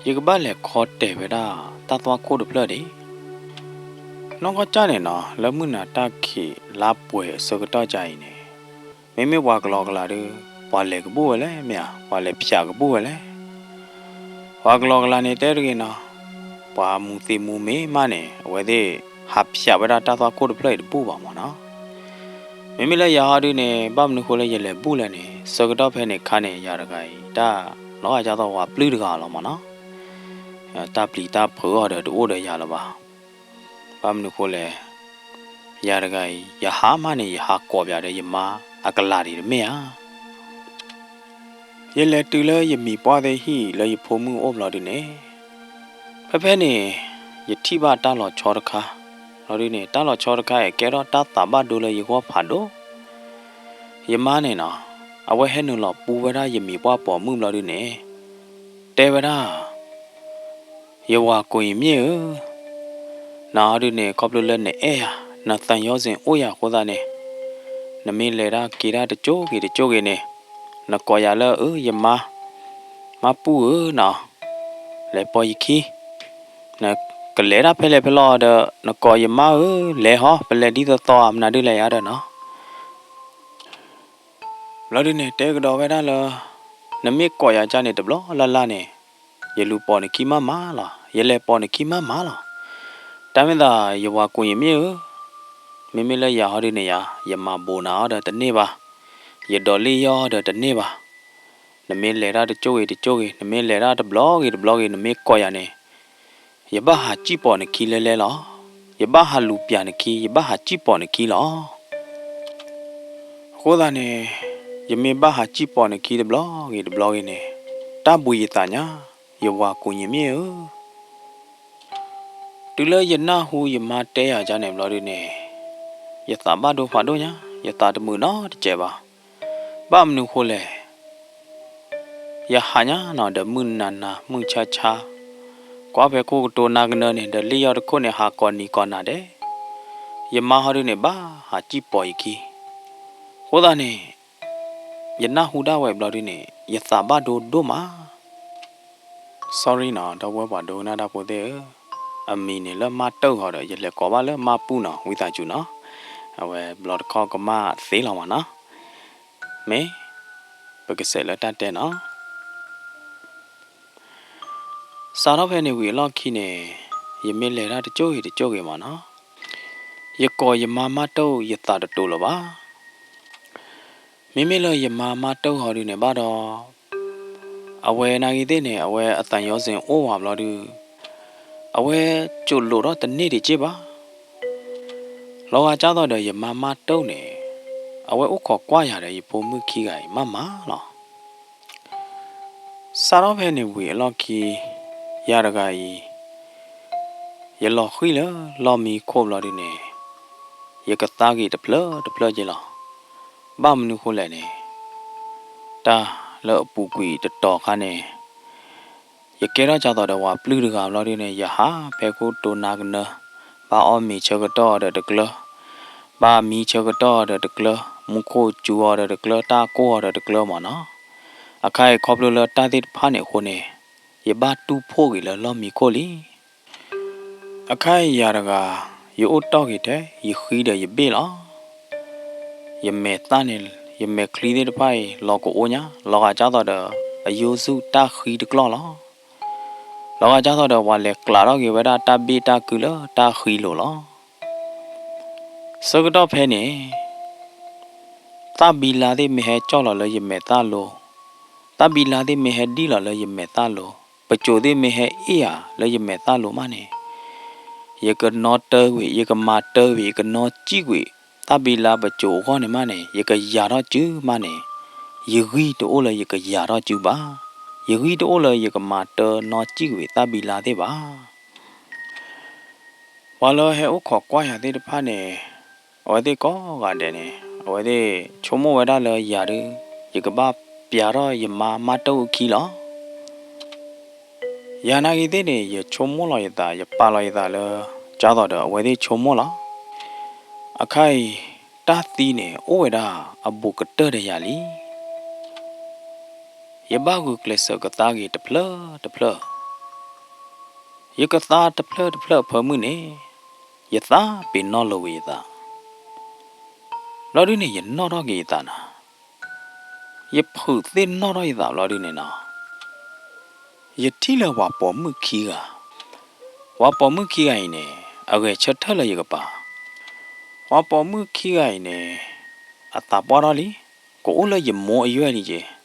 ယကဘၣ်လဲၤခီတဲာ်ဝဲဒၣ်တၢ်သွၣ်ခိၣ်တဖျၢၣ်ဒံး နီၢ်ကီၢ်ကၢ်န့ၣ်နီၤ, လၢမုၢ်နၤတၢ်ခံးလါပှဲၤအဆၢကတီၢ်ကၢ်အံၤန့ၣ်, မ့မ့ၢ်ပှၤကလီကလီဒုး ပှၤလဲၤကဘူၣ်ဝဲလဲၣ်မ့ၢ်ဧါ, ပှၤလဲၤဖၠးကဘူၣ်ဝဲလဲၣ်. ပှၤကလီကလီန့ၣ်တဲတဂ့ၤနီၤ, ပှၤမူသ့မူမ့ၢ်မးန့ၣ် အဝဲသ့ၣ်ဟးဖၠးဝဲဒၣ်တၢ်သွၣ်ခိၣ်တဖျၢၣ်အံၤတဘူၣ်ဘၣ်မ့ၢ်နီၤ. မ့မ့ၢ်လၢယၤဟီဒုန့ၣ် ဘၣ်မနုၤဃိလၢယလဲၤဘူၣ်လဲၣ်န့ၣ် ဆၢကတီၢ်ဖဲန့ၣ်ခါန့ၣ် ယၤတဂၤအံၤ တၢ်လီၤဂာ်ဒ်သိးပှၤပျုၢ်တဂၤလီၤမ့ၢ်နီၤ. တၢ်ပျံၤတၢ်ဖုးအီၤဒီးတအိၣ်ဒီးယၤလၢၤဘၣ်. ဘၣ်မနုၤဃိလဲၣ်, ယၤတဂၤအံၤ ယဟးမးန့ၣ် ယဟးကိးပၠးဒီးယမါအကလၤဒံးတမ့ၢ်ဧါ. ယလဲၤတုၤလၢယမံၤပှၢ်သ့ၣ်ဟံၣ်လၢယဖိမုၣ်အိၣ်ဘျီဒုန့ၣ်, ဖဲဖဲန့ၣ် ယထံၣ်ဘၣ်တၢ်လီၤဆီတခါ, ဘျီဒုန့ၣ် တၢ်လီၤဆီတခါအံၤ ကဲထီၣ်တၢ်သးဘၣ်ဒိလၢယဂီၢ်ဖးဒိၣ်. ယမါန့ၣ်နီၤ, အဝဲဟဲနုာ်လီၤပူဝဲဒၣ်ယမံၤပှၢ်ပိာ်မုၣ်ဘျီဒုန့ၣ်, တဲဝဲဒၣ် ယဝၤကိၣ်ယမ့ၣ်ဧၢ, နဟီဒုန့ၣ် ခီဖျိလၢနအဲၣ်ယၤ, နသးညီစ့ၣ်အိၣ်ယၤအဃိသတးန့ၣ်, နမ့ၢ်လဲၤတၢ်က့ၤတၢ်တကၠိဂ့ၤတကၠိဂ့ၤန့ၣ်, နကိးယၤလၢအၢ ယမါ, မါပူၢ်ဧၢနီၤ, လဲၤပိာ်ယခံ, နကလဲၤတၢ်ဖဲလဲၣ်ဖဲလဲၣ်ဒီး နကိးယမါဧၢ, လဲၤဟီ ပလဲၤဒ်သိးသိးဧါ မနုၤဒုလဲၣ်ယၤဒီးနီၤ. ဘျီဒုန့ၣ် တဲကဒီးဝဲဒၣ်လၢ နမ့ၢ်ကိးယၤကၢ်န့ၣ် တဘျီလၢ်လၢ်န့ၣ်, ယလူၤပိာ်နခံမးမးလီၤ, ယလဲၤပိာ်နခံမးမးလီၤ. တၢ်မ့ၢ်သး ယဝၤကိၣ်ယမ့ၣ်ဧၢ, မ့မ့ၢ်လၢယၤဟီဒုန့ၣ်ယၤ, ယမၤဘိးနၤအီၤဒီးတန့ၢ်ဘၣ်, ယဒိးလ့ၣ်ယီၢ်အီၤဒီးတန့ၢ်ဘၣ်. နမ့ၢ်လဲၤတၢ်တကၠိဂ့ၤတကၠိဂ့ၤ, နမ့ၢ်လဲၤတၢ်တဘျီဂ့ၤတဘျီဂ့ၤ နမ့ၢ်ကိးယၤန့ၣ်, ယဘၣ်ဟးစံၣ်ပိာ်နခံလဲလဲလီၤ. ယဘၣ်ဟးလူၤပၠးနခံ, ယဘၣ်ဟးစံၣ်ပိာ်နခံလီၤ. အဃိသတးန့ၣ်, ယမ့ၢ်ဘၣ်ဟးစံၣ်ပိာ်နခံတဘျီဂ့ၤတဘျီဂ့ၤန့ၣ်, တၢ်ဘှံးယသးညါ, ယဝၤကိၣ်ယမ့ၣ်ဧၢ. တုၤလၢယနၢ်ဟူယမါတဲယၤဒ်န့ၣ်ဘျီဒုန့ၣ်, ယသးဘၣ်ဒိဖးဒိၣ်ညါ, ယသးတမုာ်နီတစဲးဘၣ်. ဘၣ်မနုၤဃိလဲၣ် ယဟးညါနီၤဒီးမုၢ်နၤနၤမုၢ်ဆါဆါ, ကွၢ်ဖဲခိၣ်ကတိၤနၤကနၢန့ၣ် ဒီးလ့ၣ်ယီၢ်တခိၣ်န့ၣ် ဟးကိးနံၤကိးနၤဒဲး, ယမါဟီဒုန့ၣ် ဘၣ်ဟးစံၣ်ပိာ်ယခံ. အဃိသတးန့ၣ်, ယနၢ်ဟူဒၣ်ဝဲဘျီဒုန့ၣ် ယသးဘၣ်ဒိဒိၣ်မး. Sorry နီၤ ဒီပုၢ်ဝဲၢ်ပှၤဒိကနၣ်တၢ်ဖိသ့ၣ်ဧၢ, အမံၤန့ၣ်လၢမါတၢၢ်ဃီဒီး ယလဲၤကိးဘၣ်လၢမါပူၢ်နီၤ ဝံသးစူၤနီၤ, အဝဲဘျီတခီကမၣ်သ့လီၤမးနီၤ. မ့ၢ်ပကစဲးလၢတၢ်တဲနီၤ. စးထီၣ်ဖဲန့ၣ်ဝံၤအလီၢ်ခံန့ၣ်, ယမ့ၢ်လဲၤတၢ်တကၠိဂ့ၤတကၠိဂ့ၤမးနီၤ, ယကိးယမါမါတၢၢ် ယသးတတိၤလၢၤဘၣ်. မ့မ့ၢ်လၢယမါမါတၢၢ်ဟီဒုန့ၣ်ဘၣ်ဒီး, အဝဲနာ်ဂ့ၤသ့ၣ်န့ၣ် အဝဲအသးညီစ့ၣ်အိၣ်ဝဲဘျီဒု, အဝဲစိာ်လိာ်ထီၣ်တန့ၢ်တက့ၢ်ဘၣ်. လီၤဂာ်ကၢ်သိးဒီးယမါမါတၢၢ်န့ၣ်, အဝဲအိၣ်ခိးကွၢ်ယၤဒီးယဖိမုၣ်ခံဂၤအံၤမးမးလီၤ. စးထီၣ်ဖဲန့ၣ်ဝံၤအလီၢ်ခံ, ယၤတဂၤအံၤ, ယလီၤဃံၤလၢလီၢ်မံခိၣ်ဘျီဒုန့ၣ်, ယကသါက့ၤတဖျၢၣ်တဖျၢၣ်က့ၤလီၤ. ဘၣ်မနုၤဃိလဲၣ်န့ၣ်, တၢ်လၢအပူၤကွံာ်တတီၤခါန့ၣ်, ယကဲထီၣ်ကၢ်သိးဒီးပှၤပျုၢ်တဂၤဘျီဒုန့ၣ် ယဟးဖဲခိၣ်တိၤနၤကနၢ, ဘၣ်အီၣ်မ့ၤဆၢကတီၢ်အီၤဒီးတကျၢ, ဘၣ်မံဆၢကတီၢ်အီၤဒီးတကျၢ, မူခိၣ်စူၤအီၤဒီးတကျၢ, တၢ်ကိၢ်အီၤဒီးတကျၢမးနီၤ. အခါအံၤခီဖျိလၢတၢ်သ့ၣ်တဖၣ်န့ၣ်အဃိန့ၣ်, ယဘၣ်တူၢ်ဖှိၣ်က့ၤလၢလီၢ်မံခိၣ်လံ. အခါအံၤယၤတဂၤ, ယအိၣ်တီၢ်က့ၤထဲယဃံဒီးယဘ့ၣ်လီၤ. ယမဲာ်သၣ်န့ၣ်, ယမဲာ်ချံသ့ၣ်တဖၣ်အံၤ လီၤကအိညါ, လီၤဂာ်ကၢ်သိးဒီးအယိစူၣ်တၢ်ဃံတကျီၢ်လီၤ. လီၤဂာ်ကၢ်သိးဒီးပှၤလဲၤကျးထီၣ်က့ၤဝဲဒၣ်တၢ်ဘ့ၣ်တၢ်ကုလၢတၢ်ဃံလိၤလီၤ. ဆၢကတီၢ်ဖဲန့ၣ်, သၣ်ဘံလါသ့ၣ်မ့ၢ်ဟဲကၠီၣ်လီၤလၢယမဲာ်သၣ်လိၤ, သၣ်ဘံလါသ့ၣ်မ့ၢ်ဟဲဒံၣ်လီၤလၢယမဲာ်သၣ်လိၤ, ပစိာ်သ့ၣ်မ့ၢ်ဟဲအ့ၣ်ယၤလၢယမဲာ်သၣ်လိၤမးန့ၣ်, ယကနီတၢဝံၤ, ယကမၤတၢဝံၤ, ယကနီစံၣ်ကွံာ်, သးဘံလါပစိၤအဂီၢ်န့ၣ်မးန့ၣ် ယကယၤထီၣ်စုမးန့ၣ်, ယဂံၢ်တအိၣ်လၢယကယၤထီၣ်စုဘၣ်. ယဂံၢ်တအိၣ်လၢယကမၤတၢ်နီတစံၣ်ကွံာ်သးဘံလါသ့ၣ်ဘၣ်. ပှၤလၢဟဲအိၣ်ခိးကွၢ်ယၤသ့ၣ်တဖၣ်န့ၣ် အဝဲသ့ၣ်ကိးဂၤဒဲးန့ၣ် အဝဲသ့ၣ်ဆိကမိၣ်ဝဲဒၣ်လၢယၤဒုး ယကဘၣ်ပျးထီၣ်ယမါမါတၢ်အခံလီၤ. ယၤနာ်ဂ့ၤသ့ၣ်န့ၣ် ယဆိကမိၣ်လီၤယသး ယပာ်လီၤယသးလၢ ကၢ်သိးဒီးအဝဲသ့ၣ်ဆိကမိၣ်လီၤ. အခါအံၤ တၢ်သံန့ၣ် အိၣ်ဝဲဒၣ်အဘူးကတၢၢ်ဒီးယၤလံ. ယဘၣ်ဂုာ်ကျဲးစၢးကသါက့ၤတဖျၢၣ်တဖျၢၣ်, ယကသါတဖျၢၣ်တဖျၢၣ်အဖၢမုၢ်န့ၣ် ယသးပ့ၤနီၣ်လိာ်က့ၤယသး. ဘျီဒုန့ၣ် ယနီၣ်ထီၣ်က့ၤယသးနၤ, ယဖုးသ့ၣ်နီၣ်ထီၣ်ယသးဘျီဒုန့ၣ်နီၤ, ယထံၣ်လၢပှၤပိာ်မုၣ်ခံဂၤ, ပှၤပိာ်မုၣ်ခံဂၤအံၤန့ၣ် အဂဲၤဆၢထၢၣ်လၢယကပၤ, ပှၤပိာ်မုၣ်ခံဂၤအံၤန့ၣ် အသးပှၢ်ထီၣ်လံ, ကအိၣ်လၢယမိၢ်အယွဲၢ်လံက့ၤ,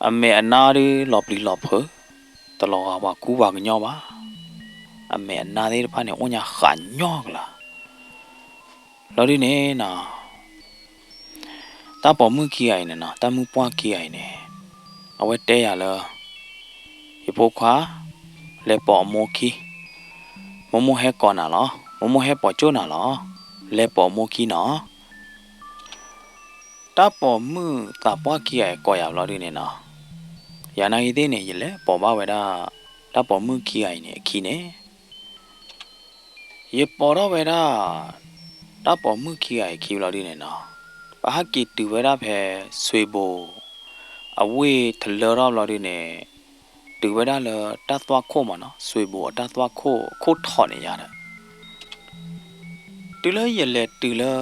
အမဲာ်အနါဒုးလီၤပျံၤလီၤဖုး, တလီၤဂာ်ပှၤကူပှၤကညီဘၣ်, အမဲာ်အနါသ့ၣ်တဖၣ်န့ၣ် အိၣ်ညါဃးညီကလၤ. ဘျီဒုန့ၣ်နီၤ, တၢ်ပိာ်မုၣ်ခံဂၤအံၤန့ၣ်နီၤ, တၢ်မုၣ်ပှၢ်ခံဂၤအံၤန့ၣ် အဝဲတဲယၤလၢ ယဖိခွါ, လဲၤပိာ်အမိၢ်ခံ, မိၢ်မိၢ်ဟဲကိးနၤလီၤ, မိၢ်မိၢ်ဟဲပိာ်ကၠိၣ်နၤလီၤ, လဲၤပိာ်အမိၢ်ခံနီၤ. တၢ်ပိာ်မုၣ်သးပှၢ်ခံဂၤအံၤကိးယၤဘျီဒုန့ၣ်နီၤ, ယၤနာ်ဂ့ၤသ့ၣ်န့ၣ် ယလဲၤပိာ်ဘၣ်ဝဲဒၣ် တၢ်ပိာ်မုၣ်ခံဂၤအံၤန့ၣ်အခံန့ၣ် ယပိာ်ထီၣ်ဝဲဒၣ် တၢ်ပိာ်မုၣ်ခံဂၤအံၤခံဘျီဒုန့ၣ်နီၤ, ပဟဲက့ၤတုၤဝဲဒၣ်ဖဲ ဆွေဘို အဝ့ၢ်ထလၢထီၣ်ဘျီဒုန့ၣ်, တုၤဝဲဒၣ်လၢတၢ်သွၣ်ခိၣ်မးနီၤ, ဆွေဘို အတၢ်သွၣ်ခိၣ်ခိၣ်ထီၣ်န့ၣ်ယၤဒီး တုၤလၢယလဲၤတုၤလၢ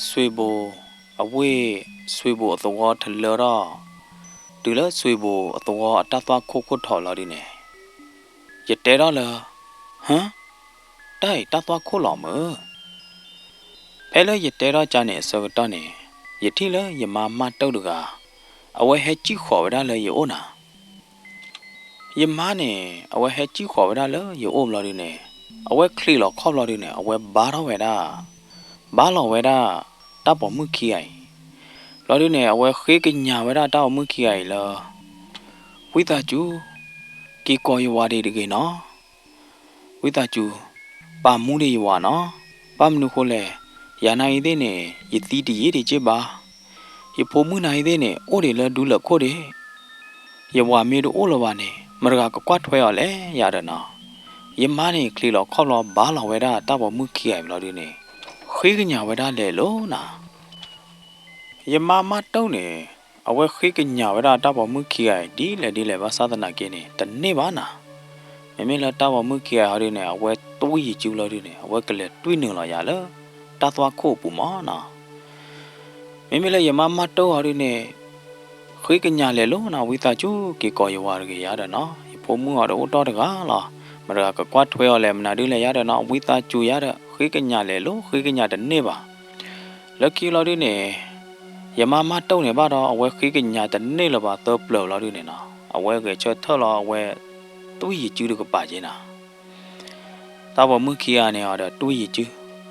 ဆွေဘို အဝ့ၢ် ဆွေဘို အသဝီထလၢထီၣ်, တုၤလၢ ဆွေဘို အသဝီအတၢ်သွၣ်ခိၣ်ခိၣ်ထီၣ်လီၤဒုန့ၣ်, ယတဲထီၣ်လၢ ဟၢ, တၢ်အံၤတၢ်သွၣ်ခိၣ်လီၤမုၢ်. ဖဲလၢယတဲထီၣ်ကန့ၣ်အဆၢကတီၢ်န့ၣ်, ယထံၣ်လၢယမါမၢ်တၢၢ်တဂၤ, အဝဲဟဲစံၣ်ဃီၤဝဲဒၣ်လၢယအိၣ်နၤ ယမါန့ၣ် အဝဲဟဲစံၣ်ဃီၤဝဲဒၣ်လၢယအိၣ်ဘျီဒုန့ၣ်, အဝဲချံးလီၤခီၣ်ဘျီဒုန့ၣ် အဝဲဘါထီၣ်ဝဲဒၣ်, ဘါလီၤဝဲဒၣ် တၢ်ပိာ်မုၣ်ခံဂၤအံၤ, ဘျီဒုန့ၣ် အဝဲဃ့ကညးဝဲဒၣ်တၢ်ပိာ်မုၣ်ခံဂၤအံၤလၢ ဝံသးစူၤ က့ၤကိးယဝၤဒံးတဂ့ၤနီၤ, ဝံသးစူၤ ပာ်မူဒံးယဝၤနီၤ, ဘၣ်မနုၤဃိလဲၣ်, ယၤနာ်ဂ့ၤသ့ၣ်န့ၣ် ယသံတယံာ်ဒံးက့ဘၣ်, ယဖိမုၣ်နာ်ဂ့ၤသ့ၣ်န့ၣ် အိၣ်ဒံးလၢဒူလၢာ်ခိၣ်ဒံး, ယဝၤမ့ၢ်တအိၣ်လၢၤဘၣ်န့ၣ် မတၤတဂၤကကွၢ်ထွဲအီၤလဲၣ်ယၤဒီးနီၤ. ယမါန့ၣ် ချံးလီၤခီၣ်ဘျီ ဘါလီၤဝဲဒၣ်တၢ်ပိာ်မုၣ်ခံဂၤအံၤဘျီဒုန့ၣ်, ဃ့ကညးဝဲဒၣ်လဲၤလိၤနၤ ယမါမၢ်တၢၢ်န့ၣ် အဝဲဃ့ကညးဝဲဒၣ်တၢ်ပိာ်မုၣ်ခံဂၤအံၤ ဒ်လဲၣ်ဒ်လဲၣ်ဘၣ်ဆၣ်သနာ်က့န့ၣ် တန့ၢ်ဘၣ်နၤ. မ့မ့ၢ်လၢတၢ်ပိာ်မုၣ်ခံဂၤအံၤဒုန့ၣ် အဝဲတွံၢ်ယစုဘျီဒုန့ၣ် အဝဲကလဲၤတွံၢ်နုာ်လီၤယၤလၢ တၢ်သွၣ်ခိၣ်အပူၤမးနီၤ. မ့မ့ၢ်လၢယမါမၢ်တၢၢ်အံၤဒုန့ၣ် ဃ့ကညးလဲၤလိၤနၤ ဝံသးစူၤ က့ၤကိးယဝၤတဂ့ၤယၤဒီးနီၤ, ယဖိမုၣ်အီၤဒီးအိၣ်တီၢ်တဂၤလီၤ, မတၤတဂၤကကွၢ်ထွဲအီၤလဲၣ် မနုၤဒုလဲၣ်ယၤဒီးနီၤ, ဝံသးစူၤယၤဒီး ဃ့ကညးလဲၤလိၤ ဃ့ကညးတန့ၢ်ဘၣ်. လၢခံဘျီဒုန့ၣ် ယမါမၢ်တၢၢ်န့ၣ်ဘၣ်ဒီး အဝဲဃ့ကညးတန့ၢ်လၢၤဘၣ်သၢပျၢၤဘျီဒုန့ၣ်နီၤ, အဝဲဂဲၤဆၢထၢၣ်လီၤ အဝဲတွံၢ်ယစုတကပၤက့နၤ. တၢ်ပိာ်မုၣ်ခံဂၤန့ၣ်အီၤဒီးတွံၢ်ယစု,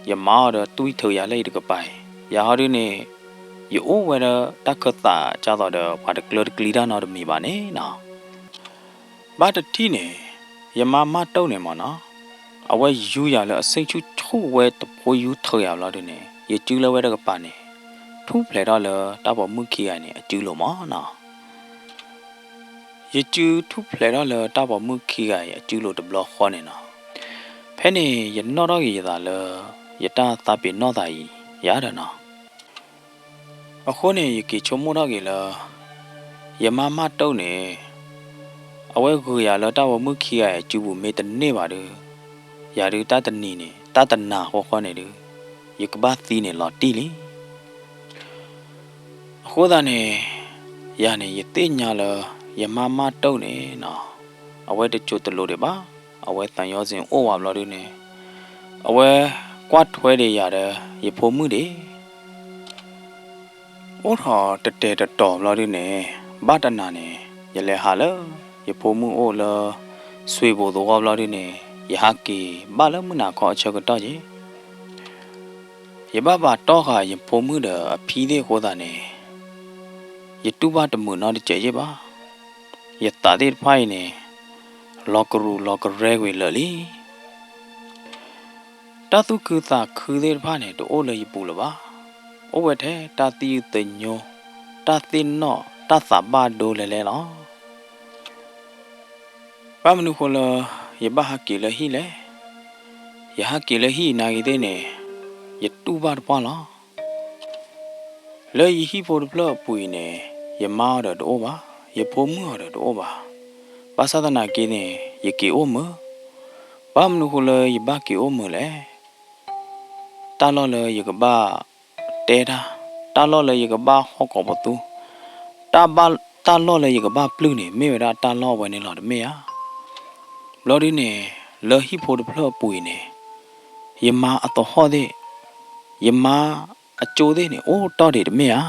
ယမါအီၤဒီးတွံၢ်ထုးယၤလၢအံၤတကပၤအံၤ, ယၤဟီဒုန့ၣ် ယအိၣ်ဝဲဒီးတၢ်ခၢၣ်သးကၢ်သိးဒီးပှၤတကျၢၤတကျံၤတၢ်နီတမံၤဘၣ်န့ၣ်နီၤ. ဘၣ်တထံၣ်န့ၣ် ယမါမၢ်တၢၢ်န့ၣ်မးနီၤ, အဝဲယူယၤလၢအဆ့ဆူၣ်ဆူၣ်ဝဲတဖိယူထုးယၤဘျီဒုန့ၣ် ယစုလၢဝဲတကပၤန့ၣ် ထူၣ်ဖျဲးထီၣ်လၢတၢ်ပိာ်မုၣ်ခံဂၤအံၤန့ၣ် အစုလိၤမးနီၤ. ယစုထူၣ်ဖျဲးထီၣ်လၢတၢ်ပိာ်မုၣ်ခံဂၤအံၤအစုလိၤတဘျီဃီန့ၣ်နီၤ. ဖဲန့ၣ်ယနီၣ်ထီၣ်က့ၤယသးလၢ ယတၢ်သးပ့ၤနီၣ်သးအံၤ ယၤဒီးနီၤ. အဃိန့ၣ် ယက့ၤဆိကမိၣ်ထီၣ်က့ၤလၢ ယမါမၢ်တၢၢ်န့ၣ် အဝဲဂုာ်ယၤလၢတၢ်ပိာ်မုၣ်ခံဂၤအံၤအစုပူၤမ့ၢ်တန့ၢ်ဘၣ်ဒီး ယၤဒုးတၢ်တနံၤန့ၣ် တၢ်တနၤဃီဃီန့ၣ်ဒုး ယကဘၣ်သံန့ၣ်လီၤတံၢ်လံ. အဃိသတးန့ၣ် ယၤန့ၣ် ယသ့ၣ်ညါလၢ ယမါမၢ်တၢၢ်န့ၣ်နီၤ အဝဲတစိၤတလိၤဒံးဘၣ်, အဝဲသံယီစ့ၣ်အိၣ်ဝဲဘျီဒုန့ၣ် အဝဲကွၢ်ထွဲဒံးယၤဒီး ယဖိမုၣ်ဒံး အိၣ်ထီၣ်တတဲာ်တတီၤဘျီဒုန့ၣ် ဘၣ်တနၤန့ၣ် ယလဲၤဟးလၢ ယဖိမုၣ်အိၣ်လၢ ဆွေဘိုသဝီဘျီဒုန့ၣ် ယဟးက့ၤဘၣ်လၢမုၢ်နၤခီအဆၢကတီၢ်က့ၤ ယဘၣ်ပာ်တီၢ်ဃာ်ယဖိမုၣ်ဒီးအဖံသ့ၣ်အဃိသတးန့ၣ်, ယတူၢ်ဘၣ်တမုာ်နီတစဲးယဲၢ်ဘၣ်. ယသးသ့ၣ်တဖၣ်အံၤန့ၣ် လီၤကရူၢ်လီၤကရဲကွံာ်လၢာ်လံ. တၢ်သူၣ်ခုသးခုသ့ၣ်တဖၣ်န့ၣ် တအိၣ်လၢယပူၤလၢၤဘၣ်. အိၣ်ဝဲထဲတၢ်သယုၢ်သညိ, တၢ်သ့ၣ်နီၣ်, တၢ်သးဘၣ်ဒိလဲၤလဲၤလီၤ. ဘၣ်မနုၤဃိလၢ ယဘၣ်ဟးက့ၤလၢဟံၣ်လဲၣ်. ယဟးက့ၤလၢဟံၣ်နာ်ဂ့ၤသ့ၣ်န့ၣ် ယတူၢ်ဘၣ်တပှၢ်လီၤ. လၢယဟံၣ်ဖိတဖျၢၣ်အပူၤအံၤန့ၣ် ယမါအီၤဒီးတအိၣ်ဘၣ်, ယဖိမုၣ်အီၤဒီးတအိၣ်ဘၣ်. ဘၣ်ဆၣ်သနာ်က့န့ၣ် ယက့ၤအိၣ်မုာ်. ဘၣ်မနုၤဃိလၢယဘၣ်က့ၤအိၣ်မုာ်လဲၣ်. တၢ်လီၢ်လၢယကဘၣ်တဲတၢ်, တၢ်လီၢ်လၢယကဘၣ်ဟီၣ်ကိးပသူ, တၢ်ဘၣ်, တၢ်လီၢ်လၢယကဘၣ်ပျုၢ်န့ၣ် မ့ၢ်ဝဲဒၣ်တၢ်လီၢ်အဝဲန့ၣ်လီၤတမ့ၢ်ဧါ. ဘျီဒုန့ၣ် လၢဟံၣ်ဖိတဖျၢၣ်အပူၤအံၤန့ၣ် ယမါအသဟီၣ်သ့ၣ်, ယမါအကၠိသ့ၣ်န့ၣ် အိၣ်တီၢ်ဒံးတမ့ၢ်ဧါ.